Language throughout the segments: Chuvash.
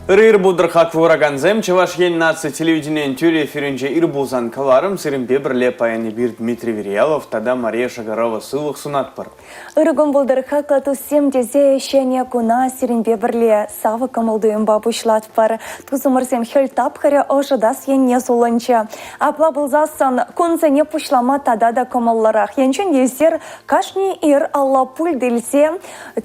Ыр пултӑр хаклӑ куракансем, Чӑваш Ен наци телевиденийӗн тӳрӗ эфирӗнче ир пулсан кӑларӑм сирӗнпе пӗрле паян эпир Дмитрий Верьялов тата Мария Шагарова сывлӑх сунатпӑр. Ырӑ кун пултӑр хаклӑ туссем тесе ҫӗнӗ куна сирӗнпе пӗрле савӑк кӑмӑл-туйӑмпа пуҫлатпӑр. Тусӑмӑрсем хӗл тапхӑрӗ ӑшӑтас енне сулӑнчӗ. Апла пулсассӑн кунсене пуҫлама тата та кӑмӑллӑрах. Енчен те эсир кашни ир алла пульт илсе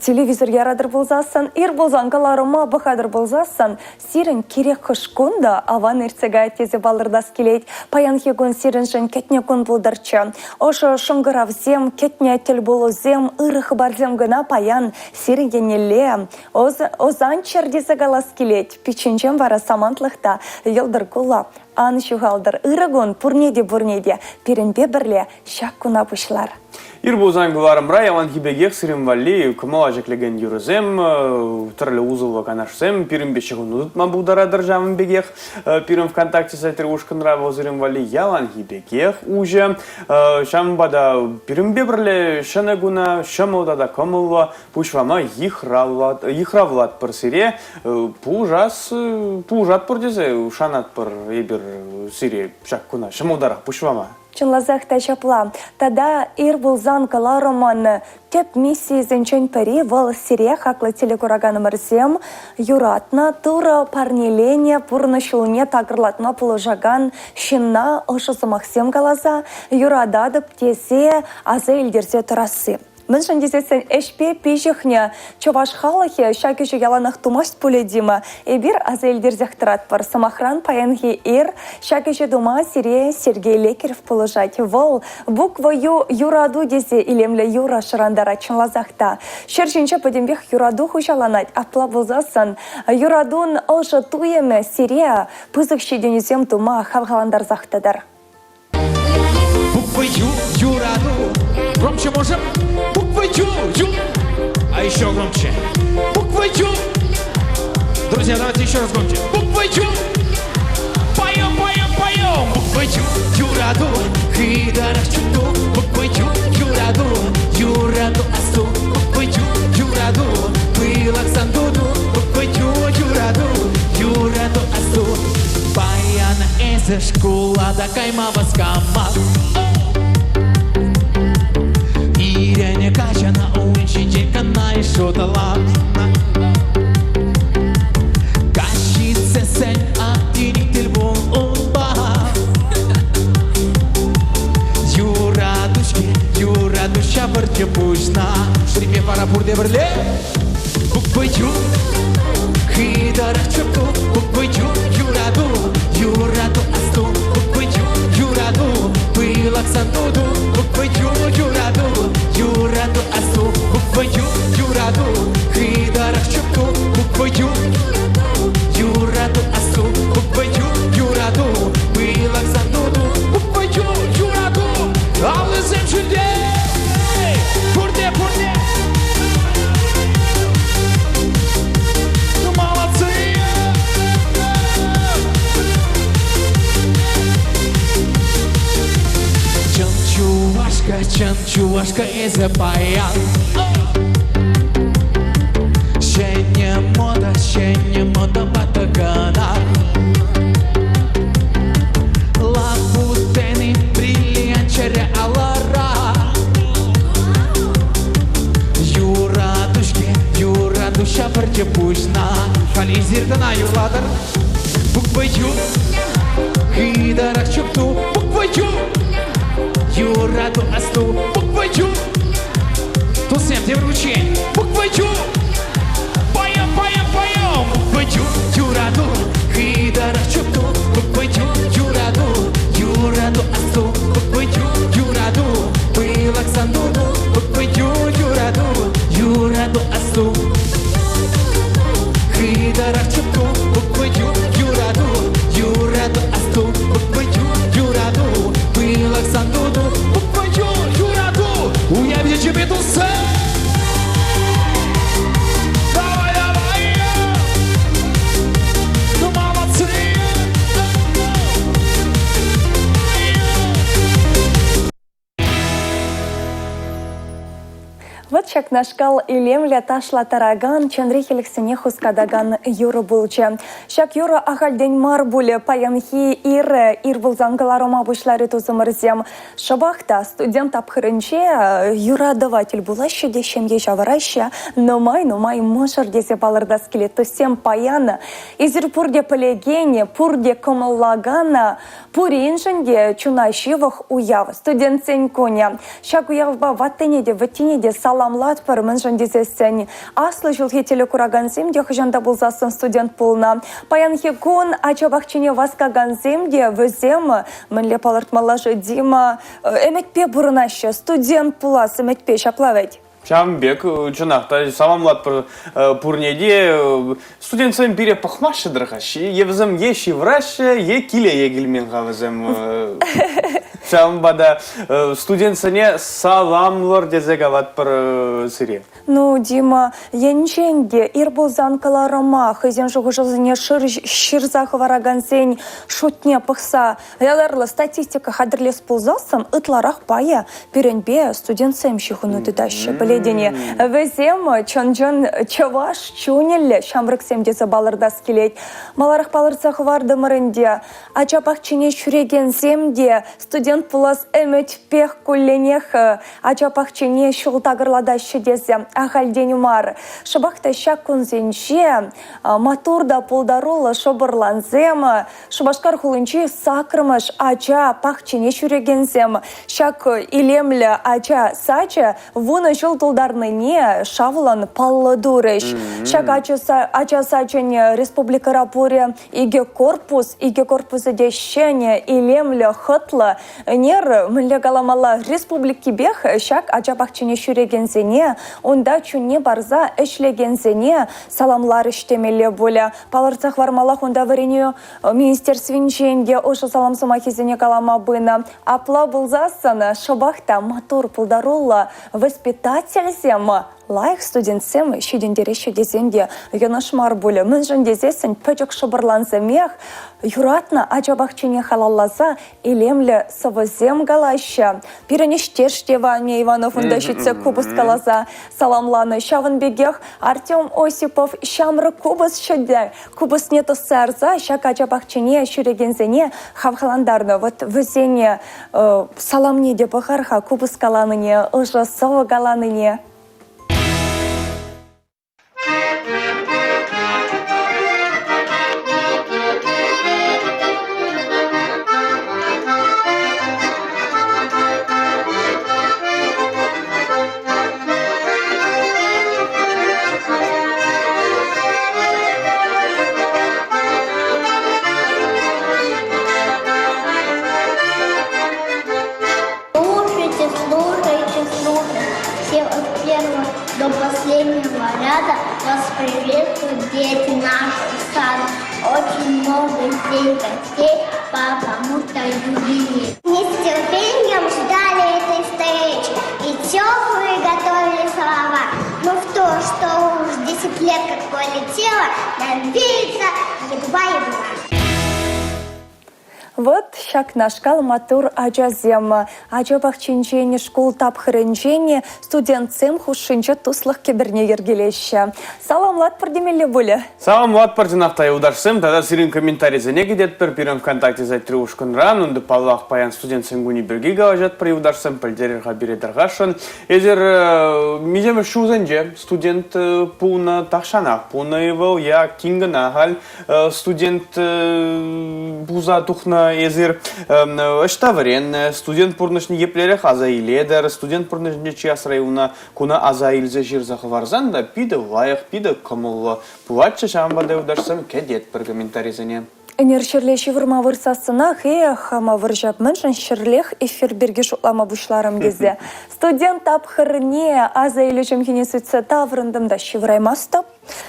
Телевизор яратӑр пулсассӑн, ир пулсан кӑларӑма пӑхатӑр пулсассӑн, сирӗн кирек хӑш кун та аван иртсе каять тесе палӑртас килет. Паянхи кун сирӗншӗн кӗтнӗ кун пултӑрччӗ. Ӑшӑ шӑнкӑравсем, кӗтнӗ тӗлпулусем, ырӑ хыпарсем кӑна паян сирӗн еннелле ӑсанччӑр тесе калас килет. Пиччӗнчен вара самантлӑх та йӑлтӑр кулла ан ҫухалтӑр. Ырӑ кун пурне те пурне те пирӗнпе пӗрле ҫак куна пуҫлар. Ир пулсан кӑларӑмра яланхи пекех сирӗн валли кӑмӑла ҫӗклекен юрӑсем, тӗрлӗ усӑллӑ канашсем пирӗнпе ҫыхӑну тытма пултаратӑр ҫавӑн пекех. Пирӗн ВКонтакте сайтри ушкӑнра вӑл сирӗн валли яланхи пекех уҫӑ. Ҫавӑнпа та пирӗнпе пӗрле ҫӗнӗ куна ҫӑмӑл тата кӑмӑллӑ пуҫлама йыхравлатпӑр сире. Пулӑшас, пулӑшатпӑр тесе шанатпӑр эпир сире ҫак куна ҫӑмӑлтарах пуҫлама. Чӑнласах та ҫапла. Тата ир пулсан кӑларӑмӑн тӗп миссийӗсенчен пӗри вӑл сире, хаклӑ телекураканӑмӑрсем, юратнӑ, Турӑ парнеленӗ пурнӑҫ ҫулне такӑрлатма пулӑшакан ҫынна ӑшӑ сӑмахсем каласа юрататӑп тесе аса илтерсе тӑрасси. Мӗншӗн тесессӗн ӗҫпе пиҫӗхнӗ чӑваш халӑхӗ ҫак ӗҫе яланах тумасть пулӗ, Дима. Эпир аса илтерсех тӑратпӑр. Сӑмахран, паянхи ир ҫак ӗҫе тума сире Сергей Лекеров пулӑшать. Вӑл буква Ю юрату тесе илемлӗ юрӑ шӑрантарать чӑнласах та. Ҫӗр ҫинче пӗтӗмпех юрату хуҫаланать. Апла пулсассӑн юратун ӑшӑ туйӑмӗ сире пысӑк ҫитӗнӳсем тума хавхалантарсах тӑтӑр. Буква Ю, юрату. Громче можем? Буква Ю, Ю. А еще громче. Буква Ю. Друзья, давайте еще раз громче. Буква Ю. Поем, поем, поем. Буква Ю, юрату. Хытӑрах чупту. Буква Ю, юрату. Юрату асту. Буква Ю, юрату. Пылак сан туту. Буква Ю, юрату. Юрату асту. Паян эсӗ шкула та кайма васкама. Ирӗн каҫӑна ун ҫинчен кӑна шутла. Каҫ ҫитсессӗн аттин тӗл пул унпа. Юрату-ҫке, юрату ҫавӑрчӗ пуҫна. Шриме вара пурте пӗрле. Буква Ю, хытӑрах чупту, буква Ю, юрату, юрату асту, буква Ю, юрату, пылак сан туту, буква Ю, юрату, юрату асту, буква Ю, юрату, хытӑрах чупту, буква Ю, юрату асту, буква Ю, юрату, пылак сан туту, буква Ю, юрату, аллисем ҫӳлте! Пурте, пурте! Молодцы! Чӑн чувашка, чӑн чувашка эсӗ паян. Ҫӗнӗ мода, ҫӗнӗ мода патӑкана. Лапутени бриллиант чӗре алӑра. Юрату-ҫке, юрату ҫавӑрчӗ пуҫна. Халь эсир кӑна юрлатӑр. Буква Ю, хытӑрах чупту. Буква Ю, юрату асту. Буква Ю, туссем тепӗр хутчен. Буква Ю, поем, поем, поем. Буква Ю, юрату, хытӑрах чупту. Буква Ю, юрату, юрату асту. Буква Ю, юрату, пылак сан туту. Буква Ю, юрату, юрату асту. Хытӑрах чупту, буква Ю, юрату, юрату асту. Буква Ю, юрату, пылак сан туту. Буква Ю, юрату, уяв ячӗпе туссем! Давай, давай! Ҫакнашкал илемлӗ ташлаттаракан, чӑнри хӗлӗхсене хускатакан юрӑ пулчӗ. Ҫак юрӑ ахальтен мар пулӗ. Паянхи ир ир пулсан кӑларӑма пуҫларӗ тусӑмӑрсем. Шӑпах та студент тапхӑрӗнче юратӑва тӗл пулаҫҫӗ те ҫемье ҫавӑраҫҫӗ. Нумай-нумай мӑшӑр тесе палӑртас килет туссем паян. Эсир пурте пӗлекен, пурте кӑмӑллакан Пуриншӗн те чуна ҫывӑх уяв, студентсен кунӗ. Ҫак уявпа ваттине те, вӗттине те саламлатпӑр, мӗншӗн тесессӗн аслӑ ҫулхи телекуракансем те хӑҫан та пулсассӑн студент пулнӑ. Паянхи кун ача пахчине васкакансем те вӗсем, мӗнле палӑртмалла-ши, Дима, ӗмӗтпе пурӑнаҫҫӗ, студент пулас ӗмӗтпе, ҫапла вӗт? Ҫавӑн пек, чӑнах та, саламлатпӑр пурне те. Студентсем пире пӑхмаҫҫӗ-тӗр-ха. Е вӗсем е ҫывӑраҫҫӗ, е киле е килмен-ха вӗсем. Ҫавӑнпа та студентсене саламлӑр тесе калатпӑр сире. Ну, Дима, енчен те ир пулсан кӑларӑма хӑйсен шухӑшӗсене ҫырса хӑваракансен шутне пӑхса Ятарлӑ статистика хатӗрлес пулсассӑн ытларах пайӗ пирӗнпе студентсем ҫыхӑну тытаҫҫӗ, пӗлетӗн-и? Вӗсем чӑн-чӑн чӑваш чунӗллӗ ҫамрӑксем тесе палӑртас килет. Маларах палӑртса хӑвартӑмӑр ӗнтӗ, ача пахчине ҫӳрекенсем те студент пулас ӗмӗтпех кулленех ача пахчине ҫул такӑрлатаҫҫӗ тесе ахальтен мар. Шӑпах та ҫак кунсенче маттур та пултаруллӑ шӑпӑрлансем Шупашкар хулинчи саккӑрмӗш ача пахчине ҫӳрекенсем ҫак илемлӗ ача сачӗ вунӑ ҫул тултарнине шавлӑн паллӑ турӗҫ. Ҫак ача сачӗн республикӑра пурӗ икӗ корпус, икӗ корпусӗ те ҫӗнӗ, илемлӗ, хӑтлӑ. Ӗнер, мӗнле каламалла, республикипех ҫак ача пахчине ҫӳрекенсене, унта чунне парса ӗҫлекенсене саламларӗҫ темелле пулӗ. Палӑртса хӑвармаллах унта вӗренӳ министерствинчен те ӑшӑ салам сӑмахӗсене калама пынӑ. Апла пулсассӑн шӑпах та маттур пултаруллӑ воспитательсем лайӑх студентсем ҫитӗнтереҫҫӗ тесен те йӑнӑш мар пулӗ. Мӗншӗн тесессӗн пӗчӗк шӑпӑрлансемех юратнӑ ача пахчине халалласа илемлӗ сӑвӑсем калаҫҫӗ. Пирӗн ӗҫтеш те Ваня Иванов унта ҫитсе купӑс каласа саламланӑ. Ҫавӑн пекех Артем Осипов ҫамрӑк купӑсҫӑ те купӑсне тӑсса ярса ҫак ача пахчине ҫӳрекенсене хавхалантарнӑ. Вот вӗсене саламне те пӑхар-ха, купӑс каланине, ӑшӑ сӑвӑ каланине. Слушайте, слушайте, слушайте. Все от первого до последнего ряда вас приветствуют дети нашего сада. Очень много здесь гостей, потому что юбилей. Не с терпением ждали этой встречи и теплые готовили слова. Но в то, что уж 10 лет как полетело, нам верится едва-едва. Вӑт ҫакнашкал маттур ачасем. Ача пахчинчен шкул тапхӑрӗнчен студентсем хушшинче туслӑх кӗпӗрне йӗркелеҫҫӗ. Саламлатпӑр темелле пулӗ. Саламлатпӑр чӑнах та юлташсем тата сирӗн комментарисене кӗтетпӗр пирӗн ВКонтакте сайтри ушкӑнран. Унта, паллах, паян студентсен кунӗ пирки калаҫатпӑр юлташсем, пӗлтерӗр-ха пире тархасшӑн. Эсир миҫемӗш ҫулсенче студент пулнӑ тахҫанах пулнӑ-и вӑл е тин кӑна халь студент пулса тухнӑ эсир ӑҫта вӗреннӗ, студент пурнӑҫне еплерех аса илетӗр, студент пурнӑҫӗнче чи асра юлнӑ куна аса илсе ҫырса хӑварсан та питӗ лайӑх, питӗ кӑмӑллӑ пулатчӗ. Ҫавӑнпа та юлташсем кӗтетпӗр комментарисене. Ӗнер ҫӗрле ҫывӑрма выртсассӑнах, эх, хама вӑрҫап, мӗншӗн ҫӗрлех эфир пирки шутлама пуҫларӑм тесе. Студент тапхӑрне аса илӳ ҫӑмхине сӳтсе таврӑнтӑм та ҫывӑраймастӑп.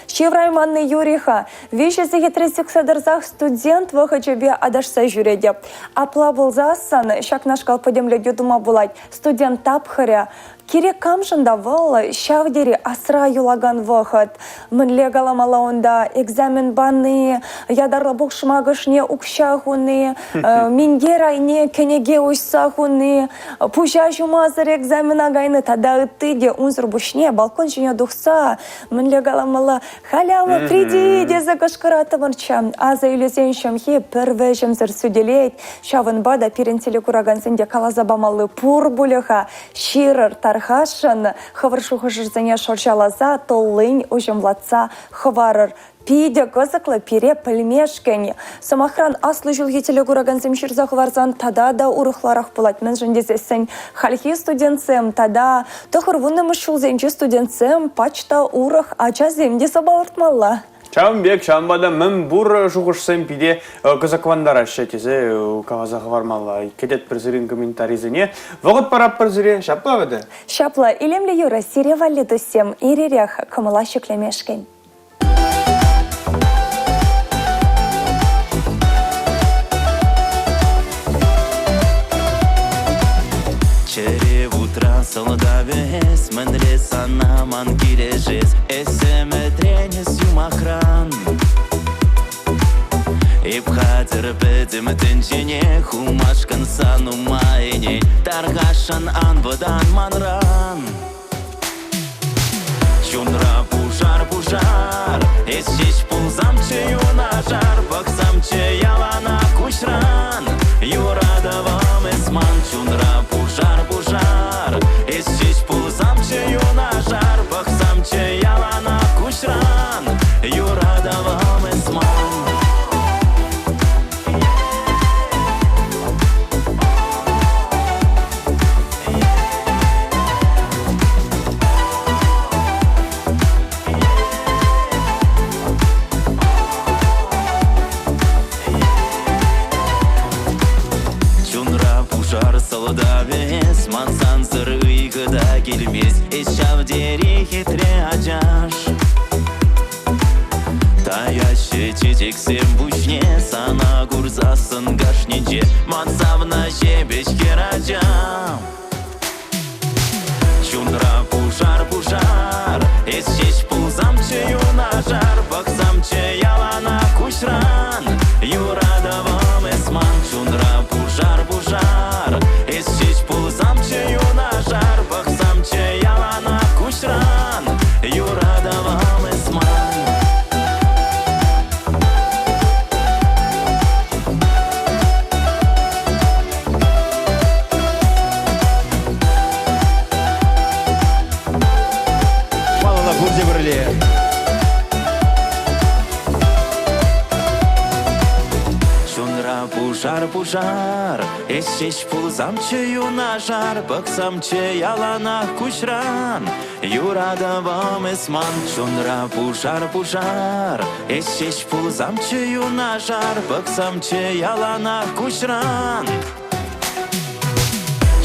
Ҫыврайманни юри-ха. Виҫӗ сехетре сиксе тӑрсах студент вӑхӑчӗпе аташса ҫӳретӗп. Апла пулсассӑн ҫакнашкал пӗтӗмлетӳ тума пулать. Студент тапхӑрӗ. Кирек камшӑн та вӑл ҫав тери асра юлакан вӑхӑт. Мӗнле каламалла унта экзамен пани, ятарлӑ пухшмакӑшне укҫа хуни, минтер айне кӗнеке уҫса хуни, пуҫа ҫумасӑр экзамена кайни тата ытти те. Унсӑр пуҫне балкон ҫине тухса мӗнле каламалла «Халява, приди!» тесе кӑшкӑраттӑмӑрччӗ. Аса илӳсен ҫӑмхи пӗр вӗҫӗмсӗр сӳтӗлет. Ҫавӑнпа та пирӗн телекуракансен те каласа памалли пур пулӗ-ха. Ҫырӑр, тархасшӑн, хӑвӑр шухӑшӑрсене шӑрҫаласа, туллин уҫӑмлатса хӑварӑр. Питӗ кӑсӑклӑ пире пӗлмешкӗн. Сӑмахран, аслӑ ҫулхи телекуракансем ҫырса хӑварсан тата та урӑхларах пулать. Мӗншӗн тесессӗн хальхи студентсем тата 90-мӗш ҫулсенчи студентсем пач та урӑх ачасем тесе палӑртмалла. Ҫавӑн пек, ҫавӑнпа та мӗн пур шухӑшсем пите кӑсӑклантараҫҫӗ тесе каласа хӑвармалла. Кӗтетпӗр сирӗн комментарисене. Вӑхӑт паратпӑр сире, ҫапла вӗт? Ҫапла, илемлӗ юрӑ сире валли туссем ир-ирех кӑмӑла ҫӗклемешкӗн. Чӗре вутра сӑлтавӗ эс, мӗнле сана ман килӗшес, эс ӗмӗтрен эс юмахран. Эп хатӗр пӗтӗм тӗнчене хумашкӑн сан ума ӗнен, тархасшӑн ан вӑтан манран. Чунра пушар, пушар, эс ҫеҫ пулсамччӗ юнашар, пӑхсамччӗ яланах куҫран. Юратӑвӑм эс ман чунра пушар, пушар, эс ҫеҫ пулсамччӗ юнашар, пӑхсамччӗ яланах куҫран. Юратӑвӑм эс ман. Чунра пушар сӑлтавӗ эс, ман сансӑр ыйхӑ та килмест. Эс ҫав тери хитре ачаш. Таяҫҫӗ чечексем пуҫне сана курсассӑн кашнинче ман савнӑ ҫепӗҫ хӗрача. Чунра пушар, пушар, эс ҫеҫ пулсамччӗ юнашар, пӑхсамччӗ яланах куҫран. Юратӑвӑм эс ман чунра пушар, пушар, эс ҫеҫ пулсамччӗ юнашар, пӑхсамччӗ яланах куҫран. Юратӑвӑм эс ман. Малалла пурте пӗрле. Чунра пушар, пушар, эс ҫеҫ пулсамччӗ юнашар, пӑхсамччӗ яланах куҫран. Юратӑвӑм эс ман чунра пушар, пушар, эс ҫеҫ пулсамччӗ юнашар, пӑхсамччӗ яланах куҫран.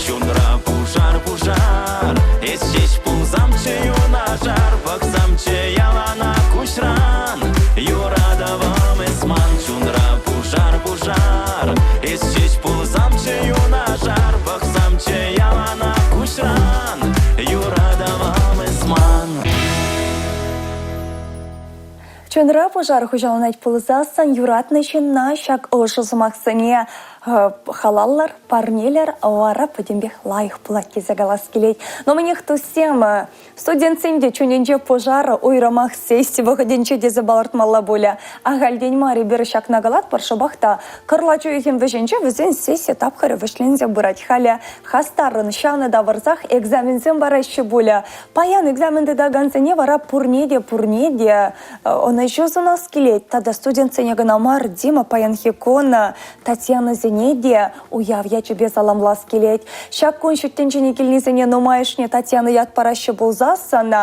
Чунра пушар, пушар, эс ҫеҫ пулсамччӗ юнашар, пӑхсамччӗ яланах куҫран. Юратӑвӑм эс ман чунра пушар, пушар, эс ҫеҫ пулсамччӗ юнашар, пӑхсамччӗ яланах куҫран. Юратӑвӑм эс ман. Чунра пушар хуҫаланать пулсассӑн юратнӑ ҫынна ҫак ӑшӑ сӑмахсене халаллар, парнелер, вара пӗтӗмпех лайӑх пулать тесе калас килет. Но мӗнех, туссем, студентсен те чунӗнче пушар уйрӑмах сесси вӑхӑтӗнче тесе палӑртмалла пулӗ. Ахальтен мар эпир ҫакна калатпӑр, шӑпах та кӑрлач уйӑхӗн вӗҫӗнче вӗсен сесси тапхӑрӗ вӗҫленсе пырать. Халӗ хастаррӑн ҫанӑ тавӑрсах экзаменсем параҫҫӗ пулӗ. Паян экзамен тытакансене вара пурне те пурне те ӑнӑҫу сунас килет. Тата студентсене кӑна мар, Дима паянхи кун Татьянӑсене те уяв ячӗпе саламлас килет. Ҫак кун ҫут тӗнчене килнисене нумайӑшне Татьяна ят параҫҫӗ пулсассӑн,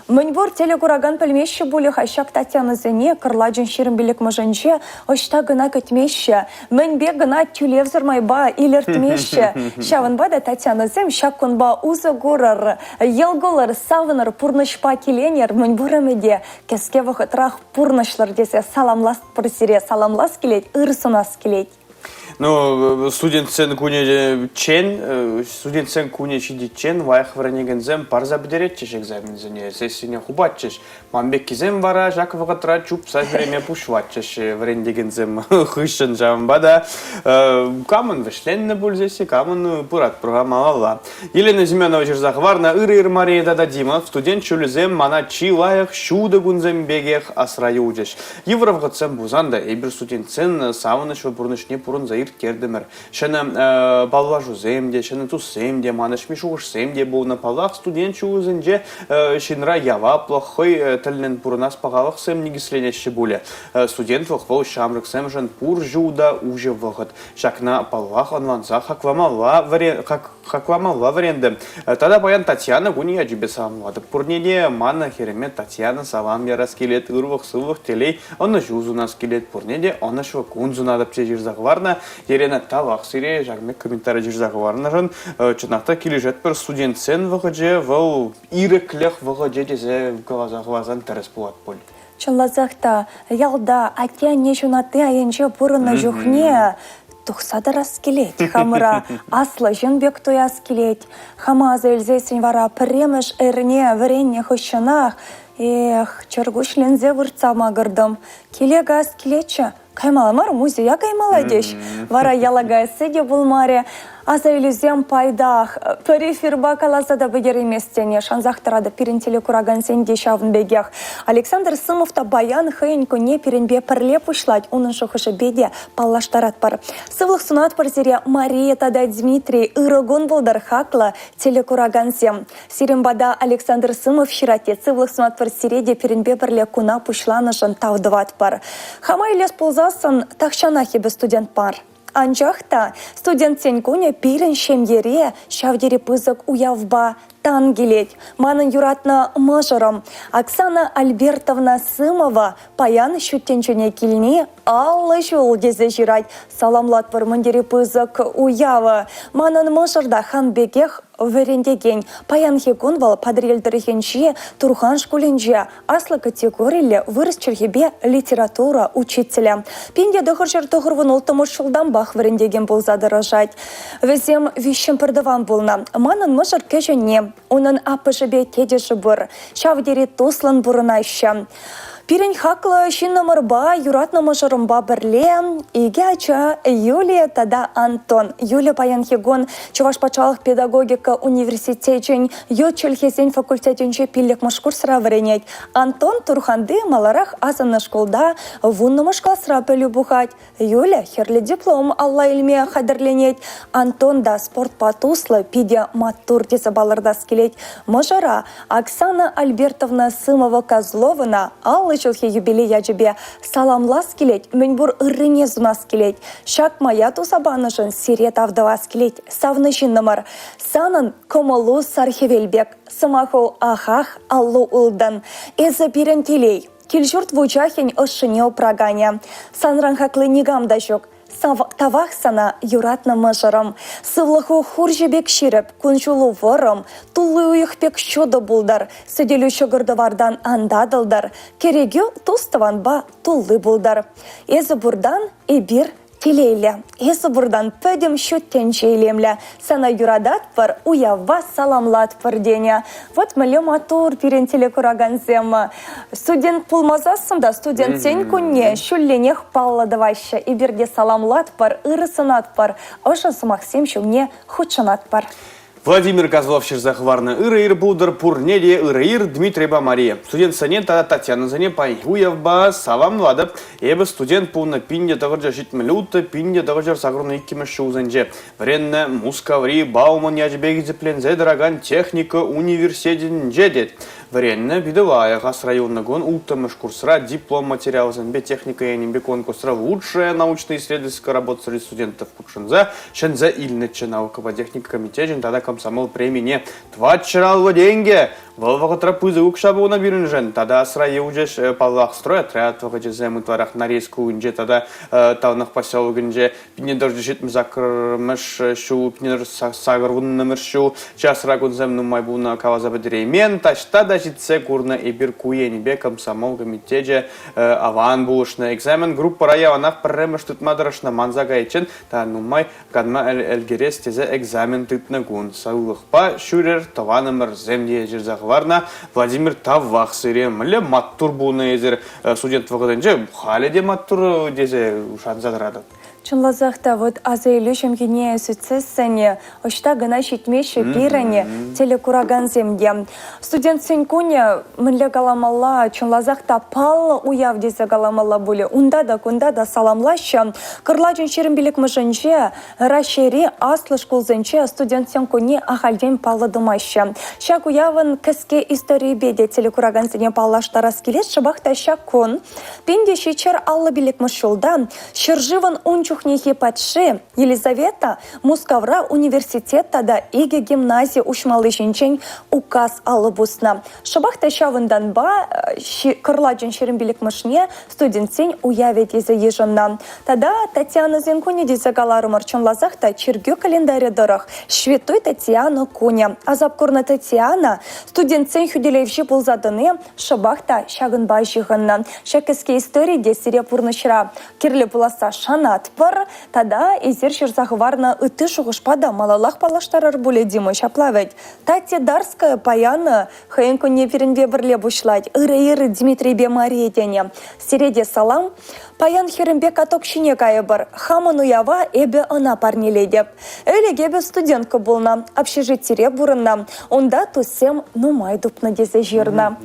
мӗнпур телекуракан пӗлмеҫҫӗ пулӗ-ха ҫак Татьянӑсене кӑрлачӑн 25-мӗшӗнче ӑҫта кӑна кӗтмеҫҫӗ. Мӗнпе кӑна тӳлевсӗр майпа илӗртмеҫҫӗ. Ҫавӑнпа та Татьянӑсем ҫак кунпа усӑ курӑр, йӑл кулӑр, савӑнӑр, пурнӑҫпа киленӗр, мӗнпур ӗмӗте кӗске вӑхӑтрах пурнӑҫлӑр тесе саламлас пур сире саламлас килет, ыр сунас килет. Ну, студентсен кунӗччен, студентсен кунӗ ҫитиччен лайӑх вӗренекенсем парса пӗтеретчӗҫ экзаменсене, сессине хупатчӗҫ. Ман пеккисем вара ҫак вӑхӑтра чупса ҫӳреме пуҫлатчӗҫ вӗрентекенсем хыҫҫӑн. Ҫавӑнпа та камӑн вӗҫленнӗ пуль сесси, камӑн пыратпӑр-ха малалла. Елена Семенова ҫырса хӑварнӑ Ырӑ ир Мария тата Дима студент ҫулӗсем мана чи лайӑх ҫутӑ кунсем пекех асра юлчӗҫ. Йывӑр вӑхӑтсем пулсан та эпир студентсен савӑнӑҫлӑ пурнӑҫне пурӑнса ирттертӗмӗр. Ҫӗнӗ паллашусем те, ҫӗнӗ туссем те, манӑҫми шухӑшсем те пулнӑ. Паллах, студент ҫулӗсенче ҫынра яваплӑх, хӑй тӗллӗн пурӑнас пахалӑхсем никӗсленеҫҫӗ пулӗ. Студентлӑх вӑл ҫамрӑксемшӗн пур ҫул та уҫӑ вӑхӑт. Ҫакна, паллах, ӑнланса хакламалла хакламалла вӗрентӗм. Тата паян Татьяна кунӗ ячӗпе саламлатӑп. Пурне те манӑн хӗрӗме Татьяна салам ярас килет, ырлӑх-сывлӑх, телей, ӑнӑҫу сунас килет. Пурне те ӑнӑҫлӑ кун сунатӑп тесе ҫырса хӑварнӑ. Елена, тавах сире ҫакӑн пек комментари ҫырса хӑварнӑшӑн. Чӑнах та килӗшетпӗр, студентсен вӑхӑчӗ вӑл ирӗклӗх вӑхӑчӗ тесе каласа хӑварсан тӗрӗс пулать пуль. Чӑнласах та, ялта атте-анне ҫунатти айӗнче пурӑннӑ чухне тухса тӑрас килет. Хамӑра аслӑ ҫын пек туяс килет. Хама аса илсессӗн вара пӗрремӗш эрне вӗреннӗ хыҫҫӑнах эх, чӗркуҫленсе выртса макӑртӑм. Киле каяс килетчӗ, Каймалла мар, музея каймалла теҫ. Вара яла каясси те пулмарӗ. Аса илӳсем пайтах. Пӗр эфирпа каласа та пӗтереймест тенӗ. Шансах тӑратӑп пирӗн телекуракансен те ҫавӑн пекех. Александр Сымов та паян хӑйӗн кунне пирӗнпе пӗрле пуҫлать. Унӑн шухӑшӗпе те паллаштаратпӑр. Сывлӑх сунатпӑр сире, Мария тата Дмитрий. Ырӑ кун пултӑр, хаклӑ телекуракансем. Сирӗн пата Александр Сымов ҫырать те сывлӑх сунатпӑр сире те пирӗнпе пӗрле куна пуҫланӑшӑн тав тӑватпӑр. Хама илес пулсассӑн тахҫанах эпӗ студент мар. Анчах та студентсен кунӗ пирӗн ҫемьере ҫав тери пысӑк уявпа тан килет. Манӑн юратнӑ мӑшӑрӑм Оксана Альбертовна Сымова паян ҫут тӗнчене килни 50 ҫул тесе ҫырать. Саламлатпӑр мӗн тери пысӑк уяв. Манӑн мӑшӑр та хам пекех вӗрентекен. Паянхи кун вӑл Патӑрьел тӑрӑхӗнчи Турхан шкулӗнче аслӑ категориллӗ вырӑс чӗлхипе литература учителӗ. 1996 ҫултанпах вӗрентекен пулса тӑрӑшать. Вӗсем виҫҫӗн пӗртӑван пулнӑ. Манӑн мӑшӑр кӗҫӗнни, унӑн аппӑшӗпе тетӗшӗ пур. Ҫав тери туслӑн пурӑнаҫҫӗ. Пирӗн хаклӑ ҫыннӑмӑрпа, юратнӑ мӑшӑрӑмпа пӗрле икӗ ача Юлия тата Антон. Юля паянхи кун Чӑваш патшалӑх педагогика университечӗн ют чӗлхесен факультетӗнче пиллӗкмӗш курсра вӗренет. Антон Турханти маларах асӑннӑ шкулта вуннӑмӗш класра пӗлӳ пухать. Юля хӗрлӗ диплом алла илме хатӗрленет. Антон та спортпа туслӑ, питӗ маттур тесе палӑртас килет. Мӑшӑра Оксана Альбертовна Сымова-Козловӑна 50 ҫулхи юбилей ячӗпе саламлас килет, мӗнпур ыррине сунас килет. Ҫак мая туса панӑшӑн сире тав тӑвас килет, савнӑ ҫыннӑмӑр. Санӑн кӑмӑлу сар хӗвел пек, сӑмаху ахах, аллу ылтӑн. Эсӗ пирӗн телей. Кил-ҫурт вучахӗн ӑшшине упраканӗ. Санран хакли никам та ҫук. Тавах сана, юратнӑ мӑшӑрӑм. Сывлӑху хурҫӑ пек ҫирӗп, кун-ҫулу вӑрӑм, тулли уйӑх пек ҫутӑ пултӑр, сӗтелӳ ҫӑкӑр-тӑвартан ан татӑлтӑр, кӗрекӳ тус-тӑванпа тулли пултӑр. Эсӗ пуртан эпир Телейлӗ, эсӗ пуртан пӗтӗм ҫут тӗнче илемлӗ. Сана юрататпӑр, уявпа саламлатпӑр тенӗ. Вот мӗнле маттур пирӗн телекуракансем. Студент пулмасассӑн та студентсен кунне ҫулленех паллӑ тӑваҫҫӗ. Эпир те саламлатпӑр, ырӑ сунатпӑр, ӑшӑ сӑмахсем ҫумне хутшӑнатпӑр. Владимир Козлов ҫырса хӑварнӑ Ырӑ ир пултӑр пурне те ырӑ ир Дмитрийпа Мария. Студентсене тата Татьянӑсене паянхи уявпа саламлатӑп. Эпӗ студент пулнӑ 1976 1982 ҫулсенче вӗреннӗ Мускаври Бауман ячӗпе хисепленсе тӑракан техника университетӗнче тет. Вӗреннӗ питӗ лайӑх асра юлнӑ кун улттӑмӗш курсра диплом материалӗсемпе техника енӗпе конкурсра лучшая научно-исследовательская работа среди студентов хутшӑнса ҫӗнсе илнӗччӗ наукӑпа техника комитечӗн тата комсомол премине 450 тенкӗ. Вӑл вӑхӑтра пысӑк укҫа пулнӑ пирӗншӗн. Тата асра юлчӗҫ, паллах, стройотряд вӑхӑчӗсем ытларах Норильск хулинче тата Тавнах поселокӗнче 1978 ҫул, 1980 ҫул часра кунсем нумай пулнӑ каласа пӗтереймен. Таҫта та. та ҫитсе курнӑ эпир ку енӗпе комсомол комитечӗ аван пулӑшнӑ. Экзамен группӑра яланах пӗрремӗш тытма тӑрӑшнӑ, манса кайиччен та нумай канма ӗлкӗрес тесе экзамен тытнӑ кун. Сывлӑхпа ҫӳрӗр, тӑванӑмӑрсем те ҫырса хӑварнӑ. Владимир, тавах сире. Мӗнле маттур пулнӑ эсир студент вӑхӑтӗнче, халӗ те маттур тесе шанса тӑратӑп. Чӑнласах та, вот аса илӳ ҫемйине сӳтсессӗн ӑҫта кӑна ҫитмеҫҫӗ пирӗн телекуракансем те. Студентсен кунӗ, мӗнле каламалла, чӑнласах та паллӑ уяв тесе каламалла пулӗ. Унта та, кунта та саламлаҫҫӗ. Кӑрлачӑн 25-мӗшӗнче Раҫҫейри аслӑ шкулсенче студентсен кунне ахальтен паллӑ тумаҫҫӗ. Ҫак уявӑн кӗске историйӗпе те телекуракансене паллаштарас килет. Шӑпах та ҫак кун 1755 ҫулта Ҫӗршывӑн ун чухнехи патши Елизавета Мускавра университет тата икӗ гимнази уҫмалли ҫинчен указ алӑ пуснӑ. Шӑпах та ҫавӑнтанпа кӑрлачӑн 25-мӗшне студентсен уявӗ тесе йышӑннӑ. Тата Татьянӑсен кунӗ тесе каларӑмӑр, чӑнласах та чиркӳ календарӗ тӑрӑх Ҫветтуй Татьяна кунӗ. Асап курнӑ Татьяна студентсен хӳтӗлевҫи пулса тӑни Шӑпах та ҫакӑнпа ҫыхӑннӑ. Ҫак кӗске истори те сире пурнӑҫра кирлӗ пуласса шанатпӑр. Тата эсир ҫырса хӑварнӑ ытти шухӑшпа та малаллах паллаштарӑр пулӗ, Дима, ҫапла вӗт. Татя Дарская паян хӑйӗн кунне пирӗнпе пӗрле пуҫлать. Ырӑ-ырӑ Дмитрийпе Мария тенӗ. Сире те салам. Паян хӗрӗмпе каток ҫине кайӑпӑр. Хамӑн уява эпӗ ӑна парнелетӗп. Ӗлӗк эпӗ студентка пулнӑ, общежитире пурӑннӑ. Унта туссем нумай тупнӑ тесе ҫырнӑ.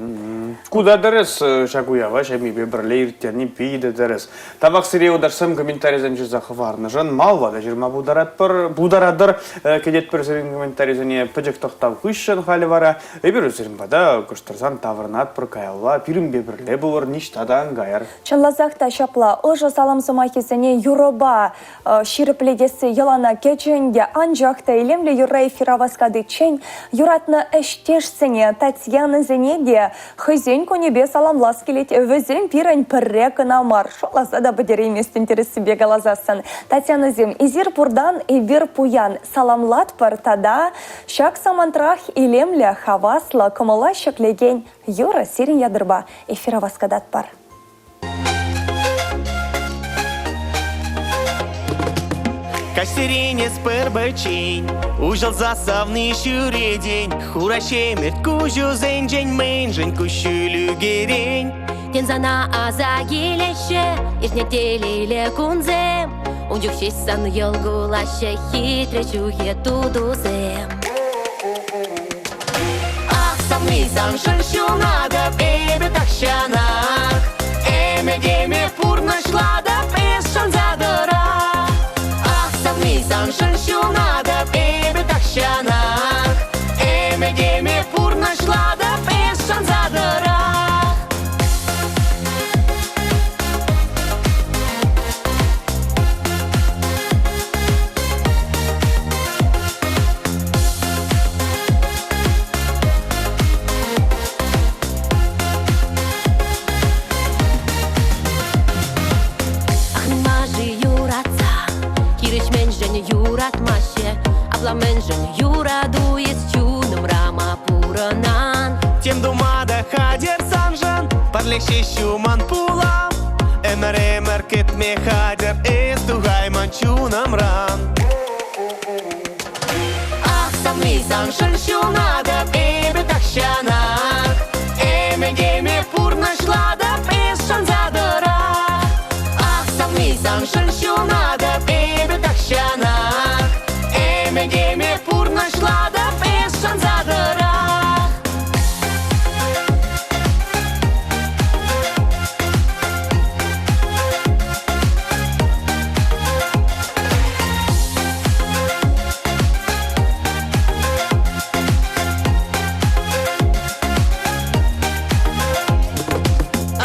Ку та тӗрӗс. Ҫак уява ҫемьепе пӗрле ирттерни питӗ тӗрӗс. Тавах сире юлташсем комментарисем ҫырса хӑварнӑшӑн. Малалла та ҫырма пултаратпӑр, пултаратӑр. Кӗтетпӗр сирӗн комментарисене пӗчӗк тӑхтав хыҫҫӑн халӗ вара. Эпир сирӗн пата кӑштӑрсан таврӑнатпӑр каялла. Пирӗнпе пӗрле пулӑр, ниҫта та ан кайӑр. Чӑнласах та ҫапла. Ӑшӑ салам сӑмахӗсене юрӑпа ҫирӗплетесси йӑлана кӗчӗ ӗнтӗ. Анчах та илемлӗ юрра эфира васкатиччен юратнӑ ӗҫтешсене, Татьянӑсене те хӑйсен кунӗпе саламлас килет. Вӗсем пирӗн пӗрре кӑна мар, шутласа та пӗтерейместӗн тӗрӗссипе каласассӑн. Татьянӑсем, эсир пуртан эпир пуян. Саламлатпӑр тата ҫак самантрах илемлӗ, хаваслӑ, кӑмӑла ҫӗклекен юрӑ сирӗн ятӑрпа эфира васкататпӑр. Каҫсерен эс пӗр-пӗччен Уҫӑлса савни ҫӳретен Хура ҫемӗрт куҫусенчен Мӗншӗн куҫҫуль ӳкерен? Тен сана аса килеҫҫӗ Иртнӗ телейлӗ кунсем Ун чух ҫеҫ сан йӑл кулаҫҫӗ Хитре чухе тутусем Ах, савни саншӑн ҫунатӑп эпӗ тахҫанах. Ӗмӗтӗме пурнӑҫлатӑп эс шанса тӑрах. Ах, савни саншӑн ҫунатӑп эпӗ тахҫанах. Ӗмӗтӗме пурнӑҫлатӑп эс шанса тӑрах. Ах, мӗн-ма-ши юратса хирӗҫ мӗншӗн юратмаҫҫӗ? Апла мӗншӗн юрату эс чунӑмра ма пурӑнан? Тем тума та хатӗр саншӑн, пӗрле ҫеҫ юман пулам. Ӗмӗр-ӗмӗр кӗтме хатӗр, эс тухайман чунӑмран. Ах, савни саншӑн ҫунатӑп эпӗ тахҫанах. Ӗмӗтӗме пурнӑҫлатӑп эс шанса тӑрах. Ах, савни саншӑн ҫунатӑп эпӗ тахҫанах. Ӗмӗтӗме пурнӑҫлатӑп эс шанса тӑрах.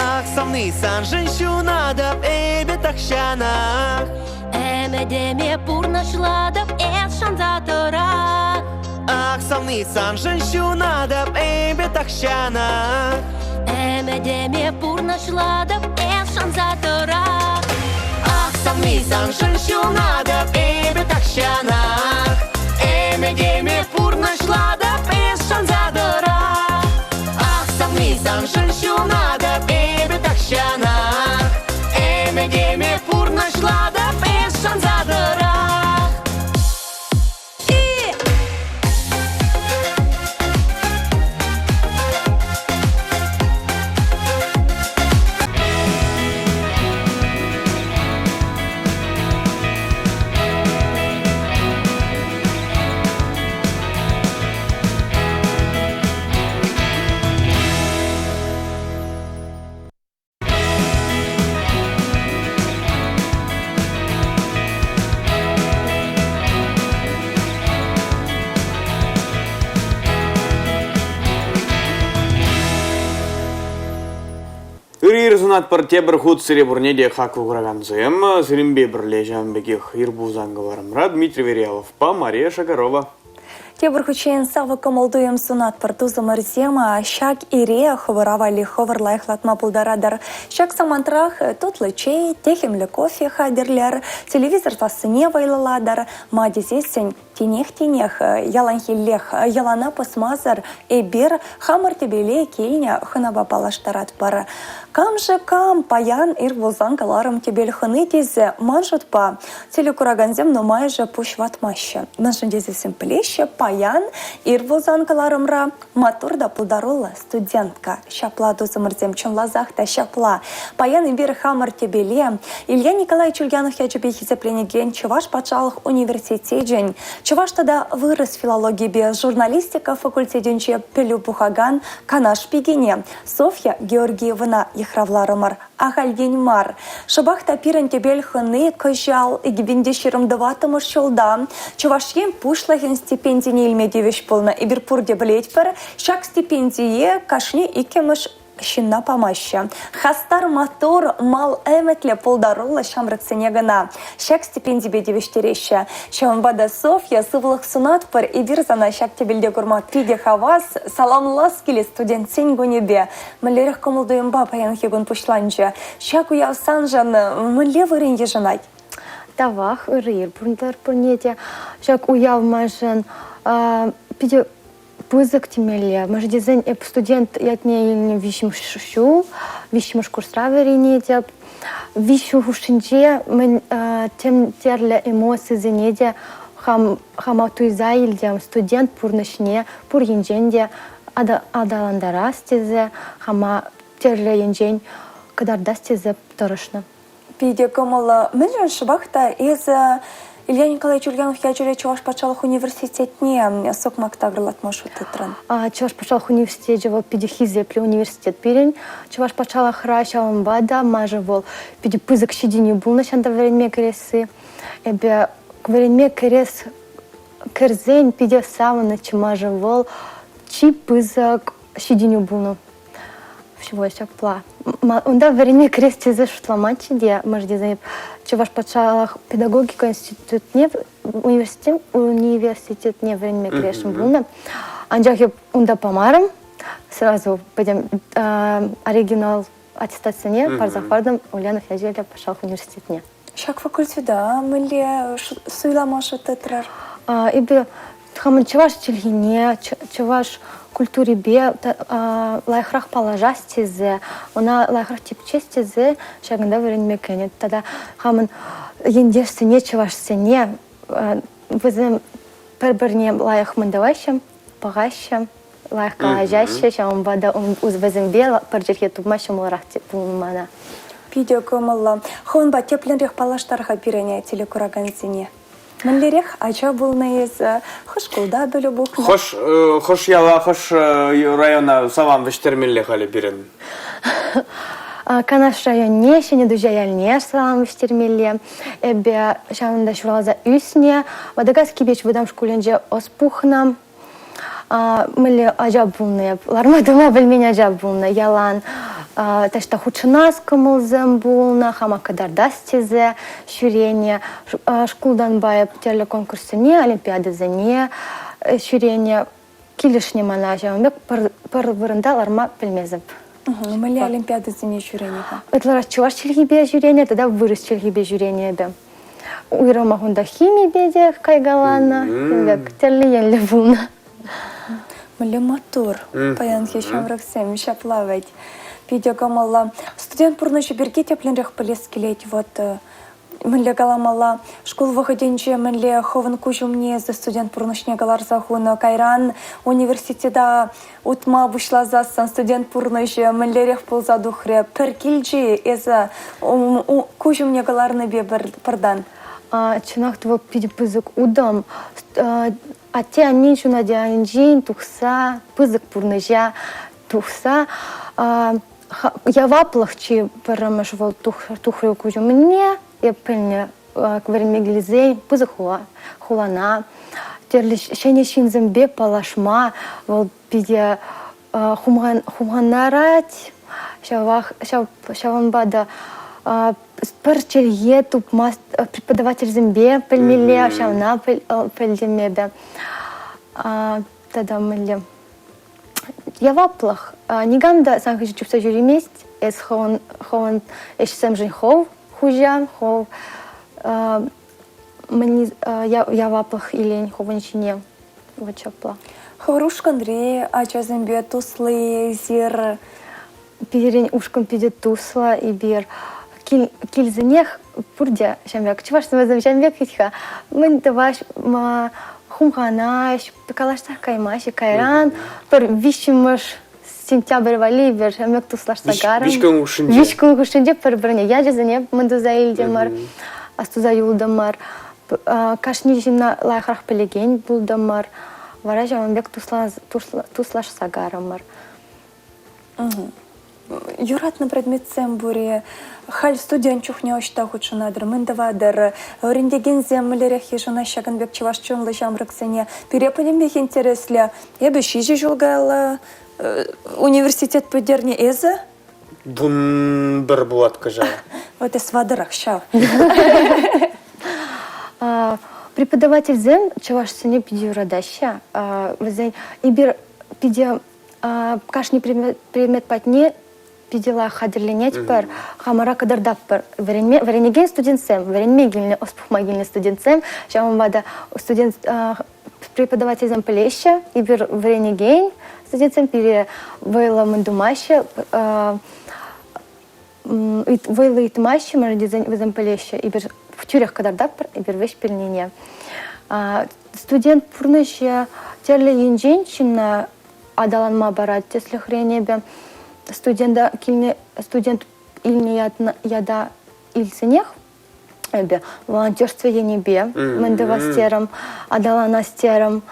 Ах, савни саншӑн ҫунатӑп эпӗ тахҫанах. Ӗмӗтӗме пурнӑҫлатӑп эс шанса тӑрах. Ах, савни саншӑн ҫунатӑп эпӗ тахҫанах. Ӗмӗтӗме пурнӑҫлатӑп эс шанса тӑрах. Ах, савни саншӑн ҫунатӑп эпӗ тахҫанах. Ӗмӗтӗме пурнӑҫлатӑп эс шанса тӑрах. Ах, Саншӑн ҫунатӑп эпӗ тахҫанах. Ӗмӗтӗме пурнӑҫлатӑп эс шанса тӑрах. Ыр-ир сунатпӑр тепӗр хут сире пурне те хаклӑ куракансем. Сирӗнпе пӗрле ҫавӑн пекех ир пулсан кӑларӑмра Дмитрий Верьяловпа Мария Шагарова. Тепӗр хутчен савӑк кӑмӑл-туйӑм сунатпӑр тусӑмӑрсем. Ҫак ире хӑвӑра валли хӑвӑр лайӑхлатма пултаратӑр. Ҫак самантрах тутлӑ чей, техӗмлӗ кофе хатӗрлӗр, телевизор сассине вӑйлӑлатӑр. Ма тесессӗн тинех-тинех, яланхиллех, йӑлана пӑсмасӑр эпир хамӑр тӗпеле килнӗ хӑнапа паллаштаратпӑр. Кам-ши кам паян ир пулсан кӑларӑм тӗпел хӑни тесе ман шутпа Телекуракансем нумайӑшӗ пуҫ ватмаҫҫӗ. Мӗншӗн тесессӗн пӗлеҫҫӗ, паян ир пулсан кӑларӑмра маттур та пултаруллӑ студентка. Ҫапла, тусӑмӑрсем, чӑнласах та ҫапла. Паян эпир хамӑр тӗпеле Илья Николаевич Ульянов ячӗпе хисепленекен Чӑваш патшалӑх университечӗн чӑваш тата вырӑс филологипе журналистика факультетӗнче пӗлӳ пухакан Канаш пикине Софья Георгиевӑна йыхравларӑмӑр. Ахальтен мар. Шӑпах та пирӗн тӗпел хӑни кӑҫал 2024 ҫулта Чӑваш Ен Пуҫлӑхӗн стипендине илме тивӗҫ пулнӑ. Эпир пурте пӗлетпӗр, ҫак стипендие кашни иккӗмӗш ҫынна памаҫҫӗ. Хастар, маттур, мал ӗмӗтлӗ, пултаруллӑ ҫамрӑксене кӑна ҫак стипендипе тивӗҫтереҫҫӗ. Ҫавӑнпа та, Софья, сывлӑх сунатпӑр. Эпир сана ҫак тӗпелте курма питӗ хавас. Саламлас килет студентсен кунӗпе. Мӗнлерех кӑмӑл-туйӑмпа паянхи кун пуҫланчӗ? Ҫак уяв саншӑн мӗнле вырӑн йышӑнать? Тавах, ырӑ ир пурӑнтӑр пурне те. Ҫак уяв маншӑн питӗ пысӑк темелле. Мӗншӗн тесен эп студент ятне илнӗ виҫҫӗмӗш ҫул, виҫҫӗмӗш курсра вӗренетӗп. Виҫ ҫул хушшинче мӗн тем тӗрлӗ эмоцисене те хам хама туйса илтӗм. Студент пурнӑҫне пур енчен те аталантарас тесе, хама тӗрлӗ енчен кӑтартас тесе тӑрӑшнӑ. Питӗ кӑмӑллӑ. Мӗншӗн шӑпах та эсӗ Илья Николаевич Ульянов ячӗллӗ Чӑваш патшалӑх университетне сукмак такӑрлатма шут тытрӑн? Чӑваш патшалӑх университечӗ вӑл питӗ хисеплӗ университет пирӗн. Чӑваш патшалӑхра ҫавӑнпа та маншӑн вӑл питӗ пысӑк ҫитӗнӳ пулнӑ ҫанта вӗренме кӗресси. Эпӗ вӗренме кӗрес кӗрсен питӗ савӑннӑччӗ маншӑн вӑл чи пысӑк ҫитӗнӳ пулнӑ. Всего ҫапла. Унта вӗренме кӗрес тесе шутламанччӗ те, мӑшӑр тесе Чӑваш патшалӑх педагогика институтне университет университетне вӗренме кӗресшӗн пулнӑ. Анчах эп унта памарӑм. Сразу пӗтӗм оригинал аттестатсене парса хӑвартӑм Ульянов ячӗллӗ патшалӑх университетне. Ҫак факультета мӗнле суйлама шут тытрӑр? Эпӗ хамӑн чӑваш чӗлхине, чӑваш культурипе лайӑхрах паллашас тесе, ӑна лайӑхрах тӗпчес тесе ҫакӑнта вӗренме кӗнӗ. Тата хамӑн ентешсене, чӑвашсене, вӗсем пӗр-пӗрне лайӑх мӗн тӑваҫҫӗ, пӑхаҫҫӗ, лайӑх калаҫаҫҫӗ, ҫавӑнпа та вӗсемпе пӗр чӗлхе тупма ҫӑмӑлрах пулнӑ мана. Питӗ кӑмӑллӑ. Хӑвӑнпа тӗплӗнрех паллаштар-ха пирӗн телекуракансене. Мӗнлерех ача пулнӑ эсӗ? Хӑш шкулта пӗлӳ пухнӑ? Хӑш, хӑш яла, хӑш района салам вӗҫтермелле халӗ пирӗн? Канаш районне, Ҫӗнӗ Туҫа ялне салам вӗҫтермелле. Эпӗ ҫавӑнта ҫуралса ӳснӗ. Ватӑкас Кипеч вӑтам шкулӗнче ӑс пухнӑ. Мӗнле ача пулнӑ эп, ларма-тӑма пӗлмен ача пулнӑ. Ялан таҫта хутшӑнас кӑмӑлсем пулнӑ, хама кӑтартас тесе ҫӳренӗ. Шкултанпа эп тӗрлӗ конкурссене, олимпиадӑсене ҫӳренӗ. Килӗшнӗ мана ҫавӑн пек пӗр вырӑнта ларма пӗлмесӗп. Мӗнле олимпиадӑсене ҫӳренӗ-ха? Ытларах чӑваш чӗлхипе ҫӳренӗ тата вырӑс чӗлхипе ҫӳренӗ эпӗ. Уйрӑмах унта химипе те кайкаланӑ, тем пек тӗрлӗ енлӗ пулнӑ. Мӗнле маттур паянхи ҫамрӑксем ҫапла вӗт. Питӗ кӑмӑллӑ. Студент пурнӑҫӗ пирки тӗплӗнрех пӗлес килет. Вот мӗнле каламалла, шкул вӑхӑтӗнче мӗнле хӑвӑн куҫ умне эсӗ студент пурнӑҫне кӑларса хунӑ, кайран университета утма пуҫласассӑн студент пурнӑҫӗ мӗнлерех пулса тухрӗ? Пӗр килчӗ-и эсӗ куҫ умне кӑларнипе пӗртан? Чӑнах та вӑл питӗ пысӑк утӑм. Атте-аннен ҫуначӗ айӗнчен тухса пысӑк пурнӑҫа тухса яваплӑх чи пӗрремӗш вӑл тухрӗ куҫ умне. Эп пӗлнӗ вӗренме килсен пысӑк хула, хулана тӗрлӗ ҫӗнӗ ҫынсемпе паллашма вӑл питӗ хумханарать. Ҫавах ҫавӑнпа та пӗр чӗлхе тупма преподавательсемпе пӗлмелле, ҫавна пӗлтӗм эпӗ. Тата мӗнле яваплӑх. Никам та сан хыҫҫӑн чупса ҫӳремест. Эс хӑвӑн, хӑвӑн ӗҫсемшӗн хӑв хуҫа, хӑв мӗн яваплӑх илен хӑвӑн ҫине. Вот ҫапла. Хӑвӑр ушкӑнри ачасемпе туслӑ-и эсир? Пирӗн ушкӑн питӗ туслӑ. Эпир килсенех пурте ҫавӑн пек. Чӑвашсем вӗсем ҫавӑн пек вӗт-ха. Мӗн тӑваҫ, хумханаҫ, калаҫсах каймаҫҫӗ. Кайран пӗр виҫҫӗмӗш сентябрь валли эпир ҫавӑн пек туслашса карӑм. Виҫ кун хушшинче. Виҫ кун хушшинче пӗр-пӗрне ячӗсене мӗн туса илтӗмӗр, астуса юлтӑмӑр. Кашни ҫынна лайӑхрах пӗлекен пултӑмӑр. Вара ҫавӑн пек туслашса карӑмӑр. Юратнӑ предметсем пур-и? Халь студент чухне ӑҫта хутшӑнатӑр, мӗн тӑватӑр? Вӗрентекенсем мӗнлерех йышӑнаҫ ҫакӑн пек чӑваш чунлӑ ҫамрӑксене? Пире пӗтӗмпех интереслӗ. Эпӗ ҫичӗ ҫул каялла университет пӗтернӗ. Эсӗ? 11 пулать кӑҫал. Вот эс ватӑрах ҫав. Преподавательсем чӑвашсене питӗ юратаҫҫӗ. Вӗсен эпир питӗ кашни предмет патне питӗ лайӑх хатӗрленетпӗр, хамӑра кӑтартатпӑр. Вӗренме, вӗренекен студентсем, вӗренме килнӗ, ӑс пухма килнӗ студентсем, ҫавӑнпа та студент преподавательсем пӗлеҫҫӗ, эпир вӗренекен студентсем пире вӑйлӑ мӗн тумаҫҫӗ, вӑйлӑ ыйтмаҫҫӗ, мӗншӗн тесен вӗсем пӗлеҫҫӗ, эпир тӳрех кӑтартатпӑр, эпир вӗҫ пӗлнине. Студент пурнӑҫӗ тӗрлӗ енчен ҫынна аталанма парать. Тӗслӗхрен, эпӗ студента килнӗ студент илнӗ ята илсенех эпӗ волонтерство енӗпе мӗн тӑвас терӗм, аталанас терӗм.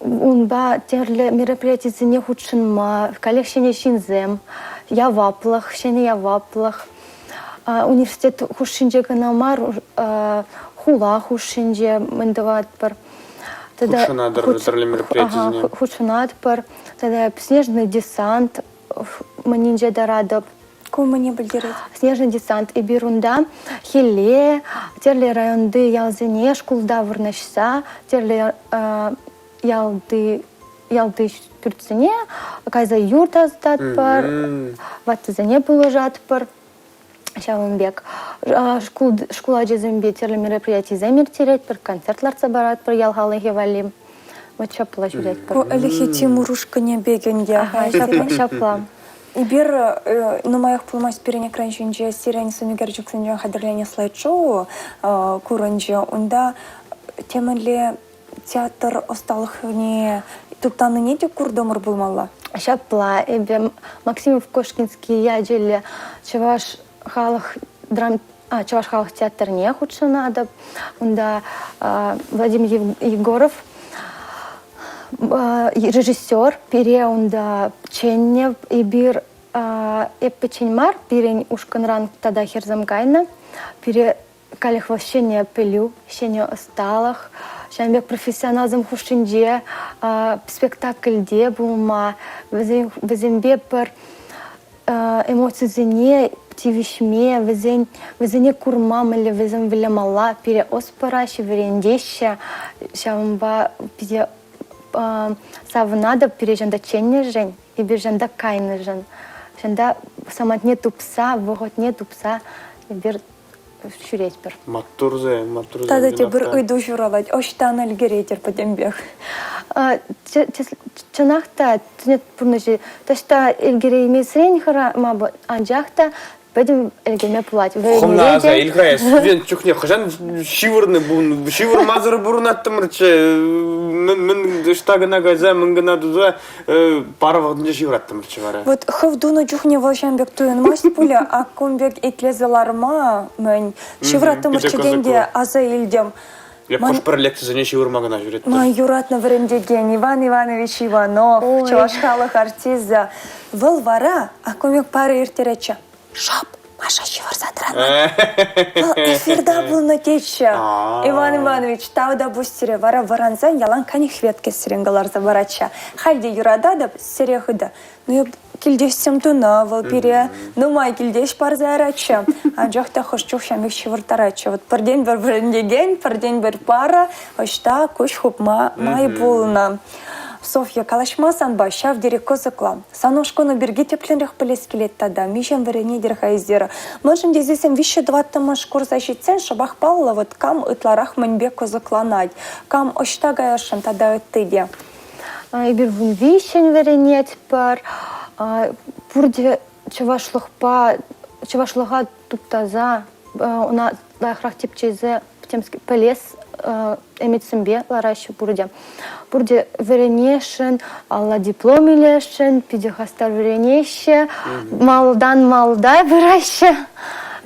Унпа тӗрлӗ мероприятисене хутшӑнма, каллех ҫӗнӗ ҫынсем, яваплӑх, ҫӗнӗ яваплӑх. Университет хушшинче кӑна мар, хула хушшинче мӗн тӑватпӑр. Хутшӑнатӑр тӗрлӗ мероприятисене. Хутшӑнатпӑр. Тата снежный десант мӗнинче тӑратӑп. Ку мӗне пӗлтерет? Снежный десант. Эпир унта хӗлле тӗрлӗ районти ялсене шкулта вырнаҫса тӗрлӗ ялти ялти пӳртсене кайса юр тасататпӑр, ваттисене пулӑшатпӑр. Ҫавӑн пек шкул, шкул ачисемпе тӗрлӗ мероприятисем ирттеретпӗр, концерт лартса паратпӑр ял халӑхӗ валли. Вот ҫапла ҫӳретпӗр. Ку ӗлӗкхи Тимур ушкӑнӗ пек ӗнтӗ. Ага, ҫапла, ҫапла. Эпир нумаях пулмасть пирӗн экран ҫинче сирӗн сӑнӳкерчӗксенчен хатӗрленӗ слайд-шоу курӑнчӗ. Унта темӗнле театр ӑсталӑхне туптанине те куртӑмӑр пулмалла. Ҫапла, эпӗ Максимов-Кошкинский ячӗллӗ чӑваш халӑх драм чӑваш халӑх театрне хутшӑнатӑп. Унта Владимир Егоров режиссер пире унта чӗннӗ. Эпир эп пӗччен мар, пирӗн ушкӑнран тата хӗрсем кайнӑ. Пире каллех вӑл ҫӗнӗ пӗлӳ, ҫӗнӗ ӑсталӑх, ҫавӑн пек профессионалсем хушшинче спектакльте пулма, вӗсен, вӗсемпе пӗр эмоцисене тивӗҫме, вӗсен, вӗсене курма мӗнле вӗсем вылямалла, пире ӑс параҫҫӗ, вӗрентеҫҫӗ. Ҫавӑнпа питӗ савӑнатӑп пире ҫунта чӗннӗшӗн, эпир ҫунта кайнӑшӑн. Ҫунта самантне тупса, вӑхӑтне тупса эпир. ҫӳретпӗр. Маттурсем, маттурсем. Тата тепӗр ыйту ҫуралать. Ӑҫтан ӗлкӗретӗр пӗтӗмпех? Чӑнах та, студент пурнӑҫӗ таҫта ӗлкӗреймесрен хӑрама, анчах та пӗтӗм ӗлкӗрме пулать. Хӑвна аса ил-ха, студент чухне хӑҫан ҫывӑрнӑ ҫывӑрмасӑр пурӑнаттӑмӑрччӗ. Мӗн ӑҫта кӑна кайса, мӗн кӑна туса пара вӑхӑтӗнче ҫывӑраттӑмӑрччӗ вара. Вот хӑв тунӑ чухне вӑл ҫавӑн пек туйӑнмасть пулӗ, а кун пек итлесе ларма мӗн ҫывӑраттӑмӑрччӗ тен те аса илтӗм. Эп хӑш-пӗр лекцисене ҫывӑрма кӑна ҫӳреттӗм. Ман юратнӑ вӗрентекен Иван Иванович Иванов, чӑваш халӑх артисчӗ. Вӑл вара аккумек пара ирттеретчӗ. Шӑп, Маша ҫывӑрса тӑранать. Вӑл эфирта пулнӑ тетчӗ. Иван Иванович, тав та пуҫ сире. Вара вӑрансан ялан канихвет кӗсрен кӑларса паратчӗ. Халь те юрататӑп, сире хытӑ. Ну, эп килтешсем тунӑ вӑл пире. Нумай килтеш парса яратчӗ. Анчах та хӑш чух ҫамек ҫывӑрттаратчӗ. Вот пӗртен-пӗр вӗрентекен, пӗртен-пӗр пара ӑҫта куҫ хупма май пулнӑ. Софья, калаҫма санпа ҫав тери кӑсӑклӑ. Сан ушкӑну пирки тӗплӗнрех пӗлес килет тата. Миҫен вӗренетӗр-ха эсир? Мӗншӗн тесессӗн виҫҫӗ-тӑваттӑмӗш курса ҫитсен шӑпах паллӑ вот кам ытларах мӗнпе кӑсӑкланать, кам ӑҫта каясшӑн тата ытти те. Эпир 13-ӗн вӗренетпӗр. Пурте чӑвашлӑхпа, чӑвашлӑха туптаса, ӑна лайӑхрах тӗпчесе пӗлес ӗмӗтсемпе лараҫҫӗ пурте. Пурте вӗренесшӗн, алла диплом илесшӗн, питӗ хастар вӗренеҫҫӗ, малтан малта пыраҫҫӗ.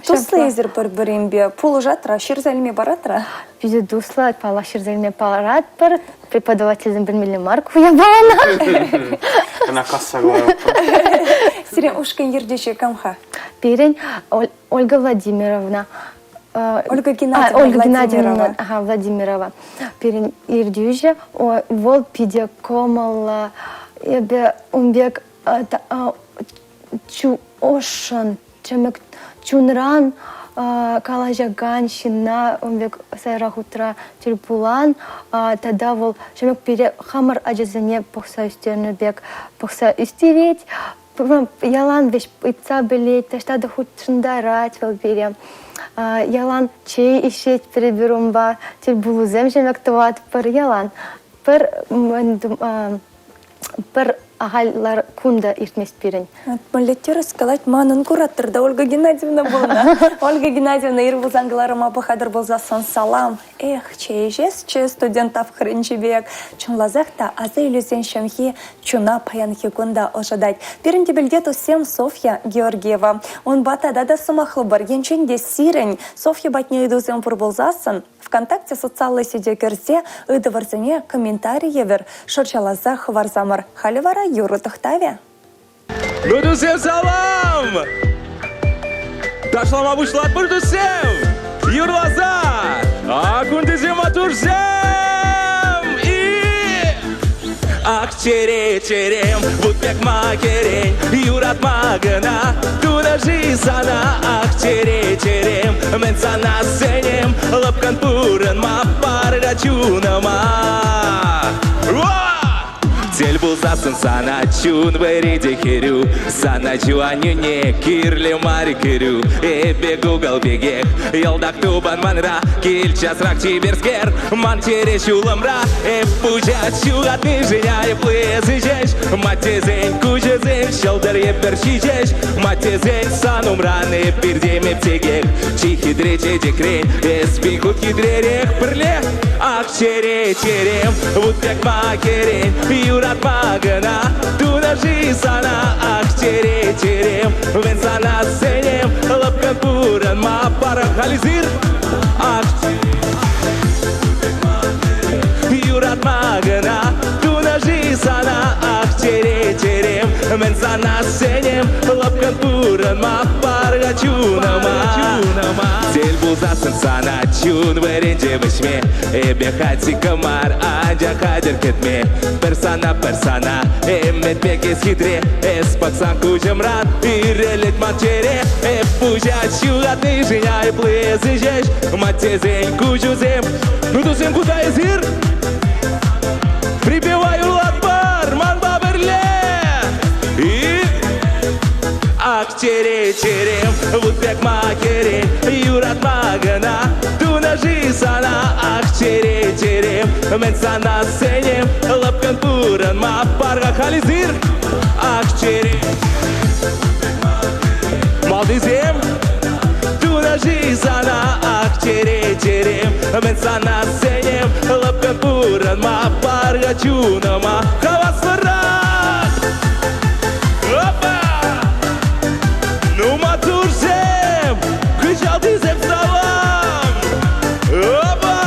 Туслӑ эсир пӗр-пӗринпе пулӑшатра, ҫырса илме паратра? Питӗ туслӑ, паллах, ҫырса илме паратпӑр. Преподавательсем пӗлмелле мар ку япалана. Ӑна касса кӑларӑпӑр. Сире ушкӑн ертӳҫи кам-ха? Пирӗн Ольга Владимировна. Ольга Геннадьевна Ольга Геннадьевна ага, Владимирова. Пирӗн ертӳҫӗ. Вӑл питӗ кӑмӑллӑ. Эпӗ ун пек ӑшшӑн, чӗмӗк чунран калаҫакан ҫынна ун пек сайра хутра тӗл пулан тата вӑл чӗмӗк пире хамӑр ачасене пӑхса ӳстернӗ пек пӑхса ӳстерет. Ялан вӗҫ ыйтса пӗлет, таҫта та хутшӑнтарать вӑл пире. Ялан чей ӗҫетпӗр эпир унпа, тӗлпулусем ҫемек тӑватпӑр ялан. Пӗр пӗр ахаль кун та иртмест пирӗн. Мӗнле тӗрӗс калать, манӑн куратор та Ольга Геннадьевна пулнӑ. Ольга Геннадьевна ир пулсан кӑларӑма пӑхатӑр пулсассӑн салам. Эх, чей ӗҫесчӗ студент тапхӑрӗнчи пек. Чӑнласах та аса илӳсен ҫӑмхи чуна паянхи кун та ӑшӑтать. Пирӗн тӗпелте туссем Софья Георгиева. Унпа тата та сӑмахлӑпӑр. Енчен те сирӗн Софья патне ыйтусем пур пулсассӑн ВКонтакте социаллӑ сете кӗрсе ыйтӑвӑрсене комментари евӗр шӑрҫаласа хӑварсамӑр. Халӗ вара юрӑ тӑхтавӗ. Ну, туссем, салам! Ташлама пуҫлатпӑр, туссем! Юрласа! А кунтисем матурсем! И... Ах, чере, черем, вут пек макерен, юратма кӑна, тунӑ-ши сана? Ах, чере, черем, мӗн сана сӗнем, лӑпкӑн пурӑнма пар-ха чунӑма. Тӗл пулсассӑн сана чун вӗри те хӗрӳ, Сана чу-аннӳне кирлӗ мар кӗрӳ. Эпӗ Google пекех, йӑлтах тупан манра, Кил часрах чиперскер, ман чӗре ҫулӑмра. Эп пуҫа ҫухатнишӗн айӑплӑ эсӗ ҫеҫ, Маттесен куҫӗсем ҫӑлтӑр евӗр ҫиҫеҫ. Маттесен сан умран эпир темеп текех, Чи хитре чечекрен эс пин хут хитререх пӗрле. Ах, чӗре, чӗрем, вут пек макерен, юратма кӑна тунӑ-ши сана? Ах, чӗре, чӗрем, мӗн сана сӗнем, лӑпкӑн пурӑнма парам халь эсир. Ах, юратма кӑна тунӑ-ши сана? Ах, чӗре, чӗрем, мӗн сана сӗнем, лӑпкӑн пурӑнма пар-ха чунӑма. Тӗл пулсассӑн сана чун вӗренчӗ вӗҫме, Эпӗ хатика мар, анчах хатӗр кӗтме. Пӗр сана, пӗр сана, ӗмӗт пек эс хитре, Эс пӑхсан куҫӑмран ирӗлет ман чӗре. Эп пуҫа ҫухатнишӗн айӑплӑ эсӗ ҫеҫ, Маттесен куҫусем, ну тусем кунта эсир? Припева юрлатпӑр манпа пӗрле. И ак чӗре. чере, черем, вут пек макере, юратма кӑна, тунӑ-ши сана, ах, чере, черем, мӗн сана сӗнем, лӑпкӑн пурӑнма пар-ха халь эсир, ах, чере. Малтисем, тунӑ-ши сана, ах, чере, черем, мӗн сана сӗнем, лӑпкӑн пурӑнма пар-ха чунӑма, хаваслӑрах! Опа! Ну, матурсем! Хыҫалтисем салам! Опа!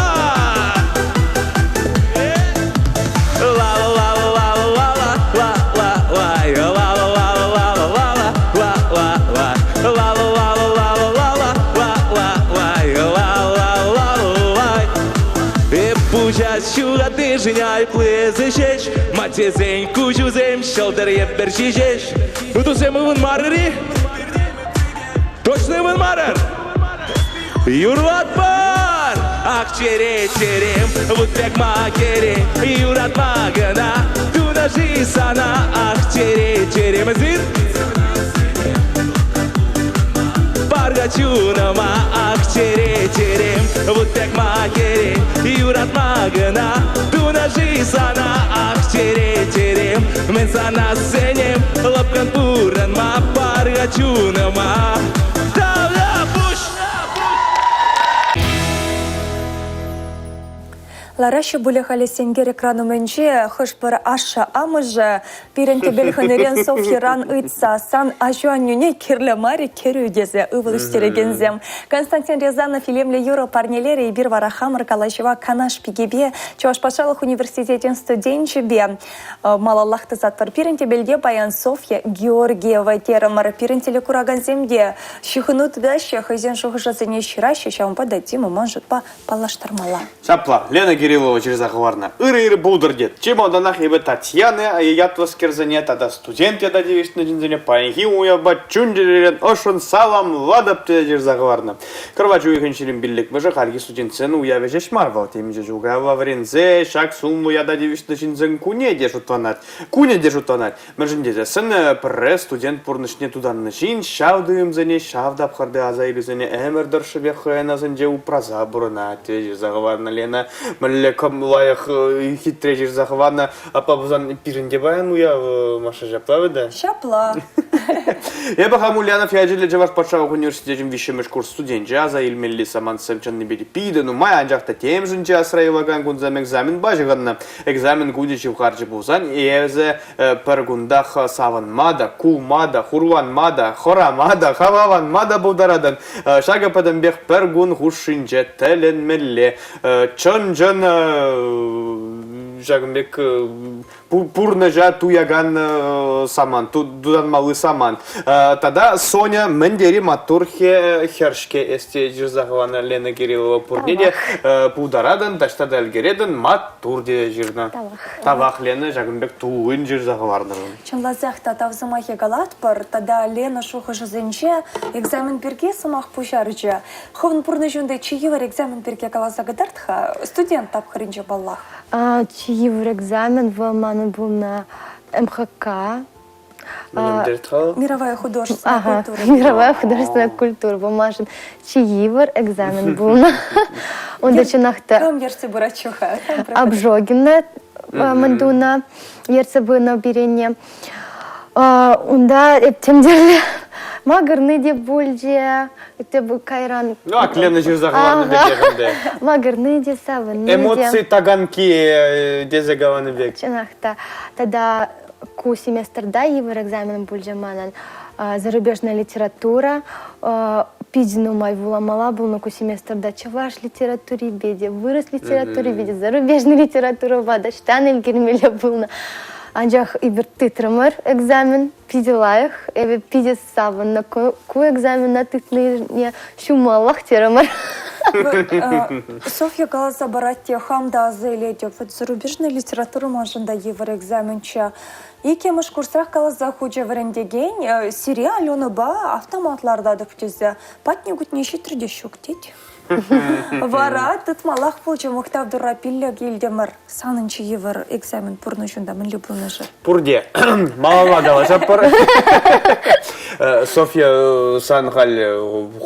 Ла-ла-ла-ла-ла-ла-ла-ла-лай. Ла-ла-ла-ла-ла-ла-ла-ла-ла. Ла-ла-ла-ла-ла-ла-ла-лай. Ла-ла-ла-лай. Эп пуҫа ҫухатнишӗн айӑплӑ эсӗ ҫеҫ, Маттесен куҫусем ҫӑлтӑр еппӗр ҫиҫеҫ. Тусем ывӑнмарӑр-и? Точно ывӑнмарӑр? Юрлатпӑр! Ах, чере, черем, вут пек макере, юратма кӑна, тунӑ-ши сана, ах, чере, черем, эсир? Парга чунӑма, ах, чере, черем, вут пек макере, юратма кӑна, тунӑ-ши сана, ах, чере, черем, мӗн сана сӗнем, лӑпкӑн пурӑнма, парга чунӑма. Тавра пуҫ! Лараҫҫӗ пулӗ халӗ сенкер экран умӗнче хӑш-пӗр ашшӗ-амӑшӗ пирӗн тӗпел хӑнерен Софьйӑран ыйтса сан аҫу-аннӳне кирлӗ мар-и кӗрӳ тесе ывӑл ӳстерекенсем. Константин Рязанов илемлӗ юрӑ парнелерӗ, эпир вара хамӑр калаҫӑва Канаш пикипе, Чӑваш патшалӑх университечӗн студенчӗпе малаллах тӑсатпӑр. Пирӗн тӗпелте паян Софья Георгиева терӗмӗр. Пирӗн телекуракансем те ҫыхӑну тытаҫҫӗ, хӑйсен шухӑшӗсене ҫыраҫҫӗ, ҫавӑнпа та Дима ман шутпа паллаштармалла. Ҫапла, Лена Кириллова ҫырса хӑварнӑ. Ырӑ-ырӑ пултӑр тет. Чи малтанах эпӗ Татьяна ятлӑскерсене тата студент ята тивӗҫнӗ ҫынсене паянхи уявпа чун-чӗререн ӑшшӑн саламлатӑп тесе ҫырса хӑварнӑ. Кӑрвач уйӑхӗн 25-мӗшӗ хальхи студентсен уявӗ ҫеҫ мар вӑл. Темиҫе ҫул каялла вӗренсе ҫак сумлӑ ята тивӗҫнӗ ҫынсен кунӗ те шутланать. Кунӗ те шутланать. Мӗншӗн тесессӗн пӗрре студент пурнӑҫне тутаннӑ ҫын ҫав туйӑмсене, ҫав тапхӑрти аса илӳсене ӗмӗр тӑршшӗпех хӑйӗн асӗнче упраса пурӑнать, ҫырса хӑварнӑ Лена. Мӗнле лайӑх хитре ҫырса хӑварнӑ. Апла пулсан пирӗн те паян уяв, Маша, ҫапла вӗт? Ҫапла. Эпӗ хам Ульянов ячӗллӗ Чӑваш патшалӑх университечӗн виҫҫӗмӗш курс студенчӗ. Аса илмелли самантсем чӑннипе те питӗ нумай, анчах та темшӗн чи асра юлакан кунсем экзаменпа ҫыхӑннӑ. Экзамен кунӗ ҫывхарчӗ пулсан эсӗ пӗр кунтах савӑнма та, кулма та, хурланма та, хӑрама та, хавхаланма та пултаратӑн. Ҫакӑ пӗтӗмпех пӗр кун хушшинче тӗлӗнмелле. Чӑн-чӑн ҫакӑн пек пурнӑҫа туякан самант, тутанмалли самант. Тата Соня мӗн тери маттур хӗр-ҫке эс те ҫырса хӑварнӑ Лена Кириллова пурне те пултаратӑн, таҫта та ӗлкӗретӗн, маттур те ҫырнӑ. Тавах. Тавах, Лена, ҫакӑн пек туллин ҫырса хӑварнӑшӑн. Чӑнласах та тав сӑмахӗ калатпӑр. Тата Лена шухӑшӗсенче экзамен пирки сӑмах пуҫарчӗ. Хӑвӑн пурнӑҫунти чи йывӑр экзамен пирки каласа кӑтарт-ха. Студент тапхӑрӗнче паллах. Чи йывӑр экзамен вӑл манӑн пулнӑ МХК. Мировая художественная культура. Мировая художественная культура маншӑн чи йывӑр экзамен пулнӑ. Унта чӑнах та Кам ертсе пырать-ха? Обжогина мӗн тунӑ, ертсе пынӑ пирене. Унта эп темтерле макӑрни те пулчӗ, кайран... Ну, ак Лена ҫырса хӑварнӑ пекех ӗнтӗ. Макӑрни те, савӑнни те. Эмоци таганки тесе каланӑ пек. Чӑнах та. Тата ку семестрта йывӑр экзамен пулчӗ манӑн. Зарубежная литература питӗ нумай вуламалла пулнӑ ку семестрта. Чӑваш литературипе те, вырӑс литературипе те, зарубежный литературӑпа та ӑҫтан ӗлкӗрмелле пулнӑ. Анчах эпир тытрӑмӑр экзамен, питӗ лайӑх. Эпӗ питӗ савӑннӑ ку экзамена тытнине ҫумаллах терӗмӗр. Софья каласа парать те, хам та аса илетӗп. Вот зарубежная литература маншӑн та йывӑр экзаменччӗ. Иккӗмӗш курсрах каласа хучӗ вӗрентекен, сире Аленӑпа автомат лартатӑп тесе. Патне-кутне ҫитрӗ те ҫук тет. Вара тытмаллах пулчӗ мухтав турра пиллӗк илтӗмӗр. Санӑн чи йывӑр экзамен пурнӑҫунта мӗнле пулнӑ-ши? Пурте. Малалла калаҫатпӑр. Софья, сан халь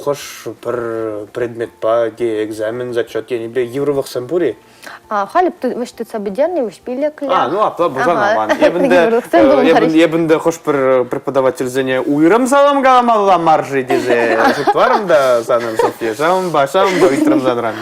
хӑш пӗр предметпа те экзамен, зачет енӗпе йывӑрлӑхсем пур-и? Халь вӗҫ тытса пӗтернӗ, вӗҫ пилӗклӗ. А, ну апла пулсан аван. Эпӗ хӑш-пӗр преподавательсене уйрӑм салам каламалла мар-ши тесе шутларӑм та санӑн, Софья. Ҫавӑнпа, ҫавӑнпа ыйтрӑм санран.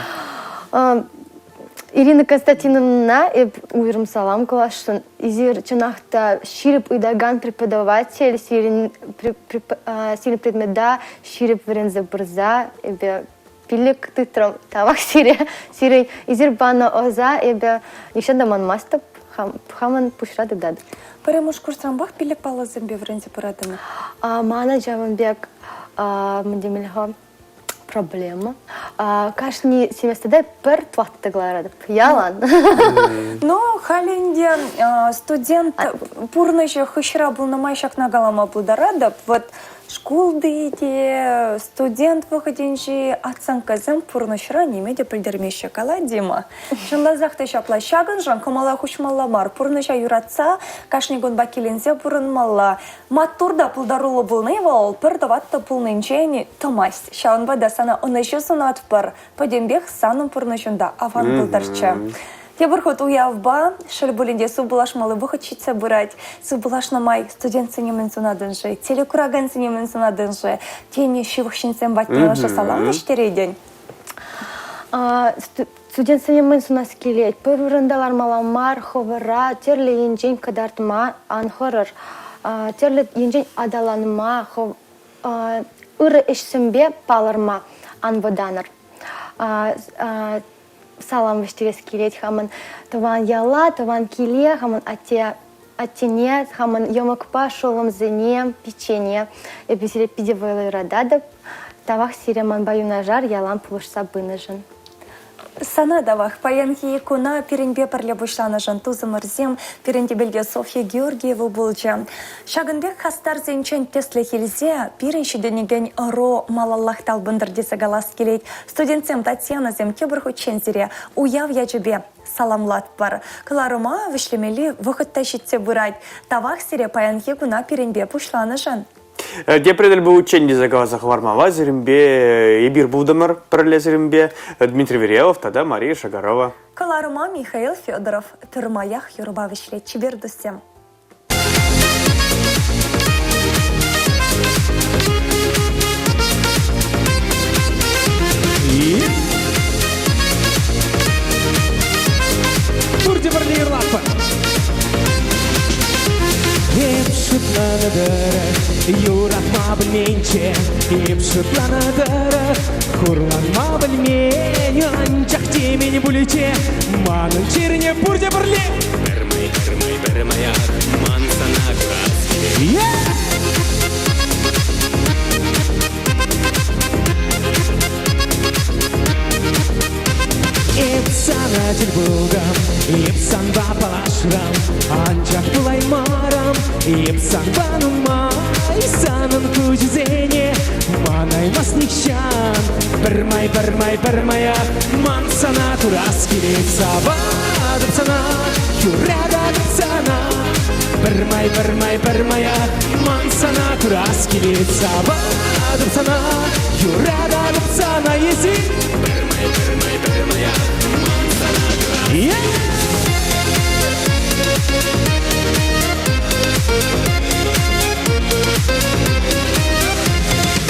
Ирина Константиновна эп уйрӑм салам каласшӑн. Эсир чӑнах та ҫирӗп ыйтакан преподаватель, сирӗн сирӗн предмета ҫирӗп вӗренсе пырса эпӗ пилӗк тытрӑм. Тавах сире. Сирӗн эсир панӑ ӑса эпӗ нихҫан та манмастӑп, хамӑн пуҫра тытатӑп. Пӗрремӗш курсранпах пилӗк паллӑсемпе вӗренсе пыратӑн. Мана ҫавӑн пек мӗн темелле-ха проблема. Кашни семестрте пӗр тӑватта кӑларатӑп. Ялан. Ну, халь ӗнтӗ студент пурнӑҫӗ хыҫра пулнӑ май ҫакна калама пултаратӑп. Вот шкулти те, студент вӑхӑтӗнчи оценкӑсем пурнӑҫра ниме те пӗлтермеҫҫӗ. Калать Дима. Чӑнласах та ҫапла. Ҫакӑншӑн кӑмӑла хуҫмалла мар. Пурнӑҫа юратса, кашни кунпа киленсе пурӑнмалла. Маттур та пултаруллӑ пулни вӑл пӗр тӑватта пулнинчен тӑмасть. Ҫавӑнпа та сана ӑнӑҫу сунатпӑр. Пӗтӗмпех санӑн пурнӑҫунта аван пултӑрччӗ. Тепӗр хут уявпа, шел пулин те, сывпуллашмалли вӑхӑт ҫитсе пырать. Сывпуллашнӑ май студентсене мӗн сунатӑн-ши, телекуракансене мӗн сунатӑн-ши? Тен, ҫывӑх ҫынсем патне ӑшӑ салам вӗҫтеретӗн? Студентсене мӗн сунас килет? Пӗр вырӑнта лармалла мар, хӑвӑра тӗрлӗ енчен кӑтартма ан хӑрӑр. Тӗрлӗ енчен аталанма, ырӑ ӗҫсемпе палӑрма ан вӑтанӑр. Салам вӗҫтерес килет хамӑн тӑван яла, тӑван киле, хамӑн атте аттене, хамӑн йӑмӑкпа шӑллӑмсене, пиччене. Эпӗ сире питӗ вӑйлӑ юрататӑп. Тавах сире манпа юнашар ялан пулӑшса пынӑшӑн. Сана тавах. Паянхи куна пирӗнпе пӗрле пуҫланӑшӑн тусӑмӑрсем, пирӗн тӗпелте Софья Георгиева пулчӗ. Ҫакӑн пек хастарсенчен тӗслӗх илсе пирӗн ҫитӗнекен ӑру малаллах талпӑнтӑр тесе калас килет. Студентсем, Татьянӑсем тепӗр хутчен сире уяв ячӗпе саламлатпӑр. Кӑларӑма вӗҫлемелли вӑхӑт та ҫитсе пырать. Тавах сире паянхи куна пирӗнпе пуҫланӑшӑн. Тепре тӗл пуличчен тесе каласа хӑвармалла сирӗнпе эпир пултӑмӑр пӗрле сирӗнпе Дмитрий Верелов тата Мария Шагарова. Кӑларӑма Михаил Федоров пӗрмаях юрӑпа вӗҫлет. Чипер туссем. Пурте пӗрле юрлатпӑр. Эп шутланӑ тӑрӑх, юратма пӗлменччӗ. Эп шутланӑ тӑрӑх, хурланма пӗлмен. Анчах темен пулӗччӗ манӑн чирне пурте пӗрле. Пӗрмай, пӗрмай, пӗрмаях ман сана курас килет. Эп сана тӗл пултӑм, эп санпа паллашрӑм, анчах пулаймарӑм. Эп санпа нумай, санӑн куҫӗсене манаймас нихҫан. Пӗрмай, пӗрмай, пӗрмаях ман сана курас килет. Саватӑп сана, юрататӑп сана. Пӗрмай, пӗрмай, пӗрмаях ман сана курас килет. Саватӑп сана, юрататӑп сана, эсир. Пӗрмай, пӗрмай, пӗрмаях ман сана курас Yeah!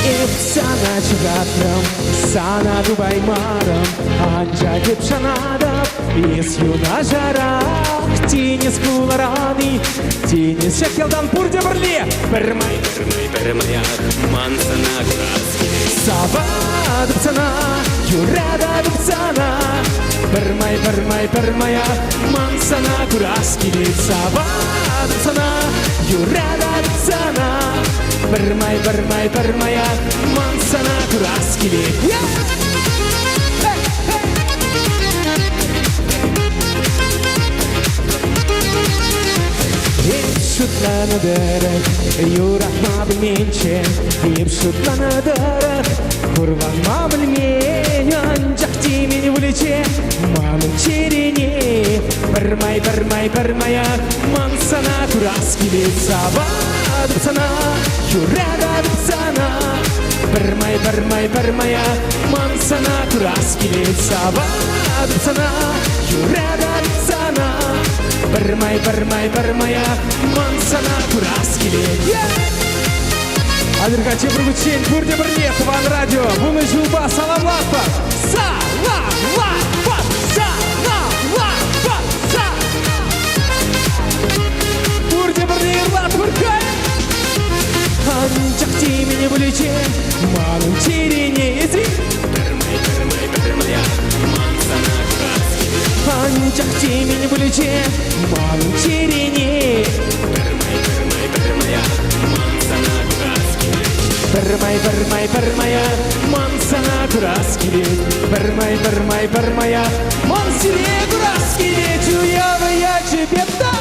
Эп сана ҫухатрӑм, сана тупаймарӑм, анчах эп шанатӑп, эс юнашарах. Тинӗс хуларан-и, тинӗс ҫак ялтан пурте пӗрле. Пӗрмай, пӗрмай, пӗрмаях ман сана курас килет. Саватӑп сана, юрататӑп сана, пӗрмай, пӗрмай, пӗрмаях ман сана курас килет. Саватӑп сана, юрататӑп сана, пӗрмай, пӗрмай, пӗрмаях ман сана курас килет. Эп шутланӑ тӑрӑх, юратма пӗлменччӗ. Эп шутланӑ тӑрӑх, хурланма пӗлмен. Анчах темен пулӗччӗ манӑн чӗрене. Пӗрмай, пӗрмай. Пӗрмай, пӗрмаях ман сана курас килет. Саватӑп сана, юрататӑп сана. Пӗрмай, пӗрмай, пӗрмаях ман сана курас килет. Саватӑп сана, юрататӑп сана. Пӗрмай, пӗрмай, пӗрмаях ман сана курас килет. Yeah! Адырха тепӗр хутчен пурте пӗрле Тӑван радио вунӑ ҫулпа саламлатпӑр! Саламлатпӑр! Саламлатпӑр! Са! Пурте пӗрле юрлатпӑр кай! Анчах темене пуличе манӑн чӗрене эсир. Пӗрмай, пӗрмай, пӗрмаях ман сана курас килет. Анчах темене пуличе манӑн чӗрене. Пӗрмай, пӗрмай, пӗрмаях ман сана курас килет. Пӗрмай, пӗрмай, пӗрмаях ман сана курас килет. Пӗрмай, пӗрмай, пӗрмаях ман сире курас килет. Уяв ячӗпе та.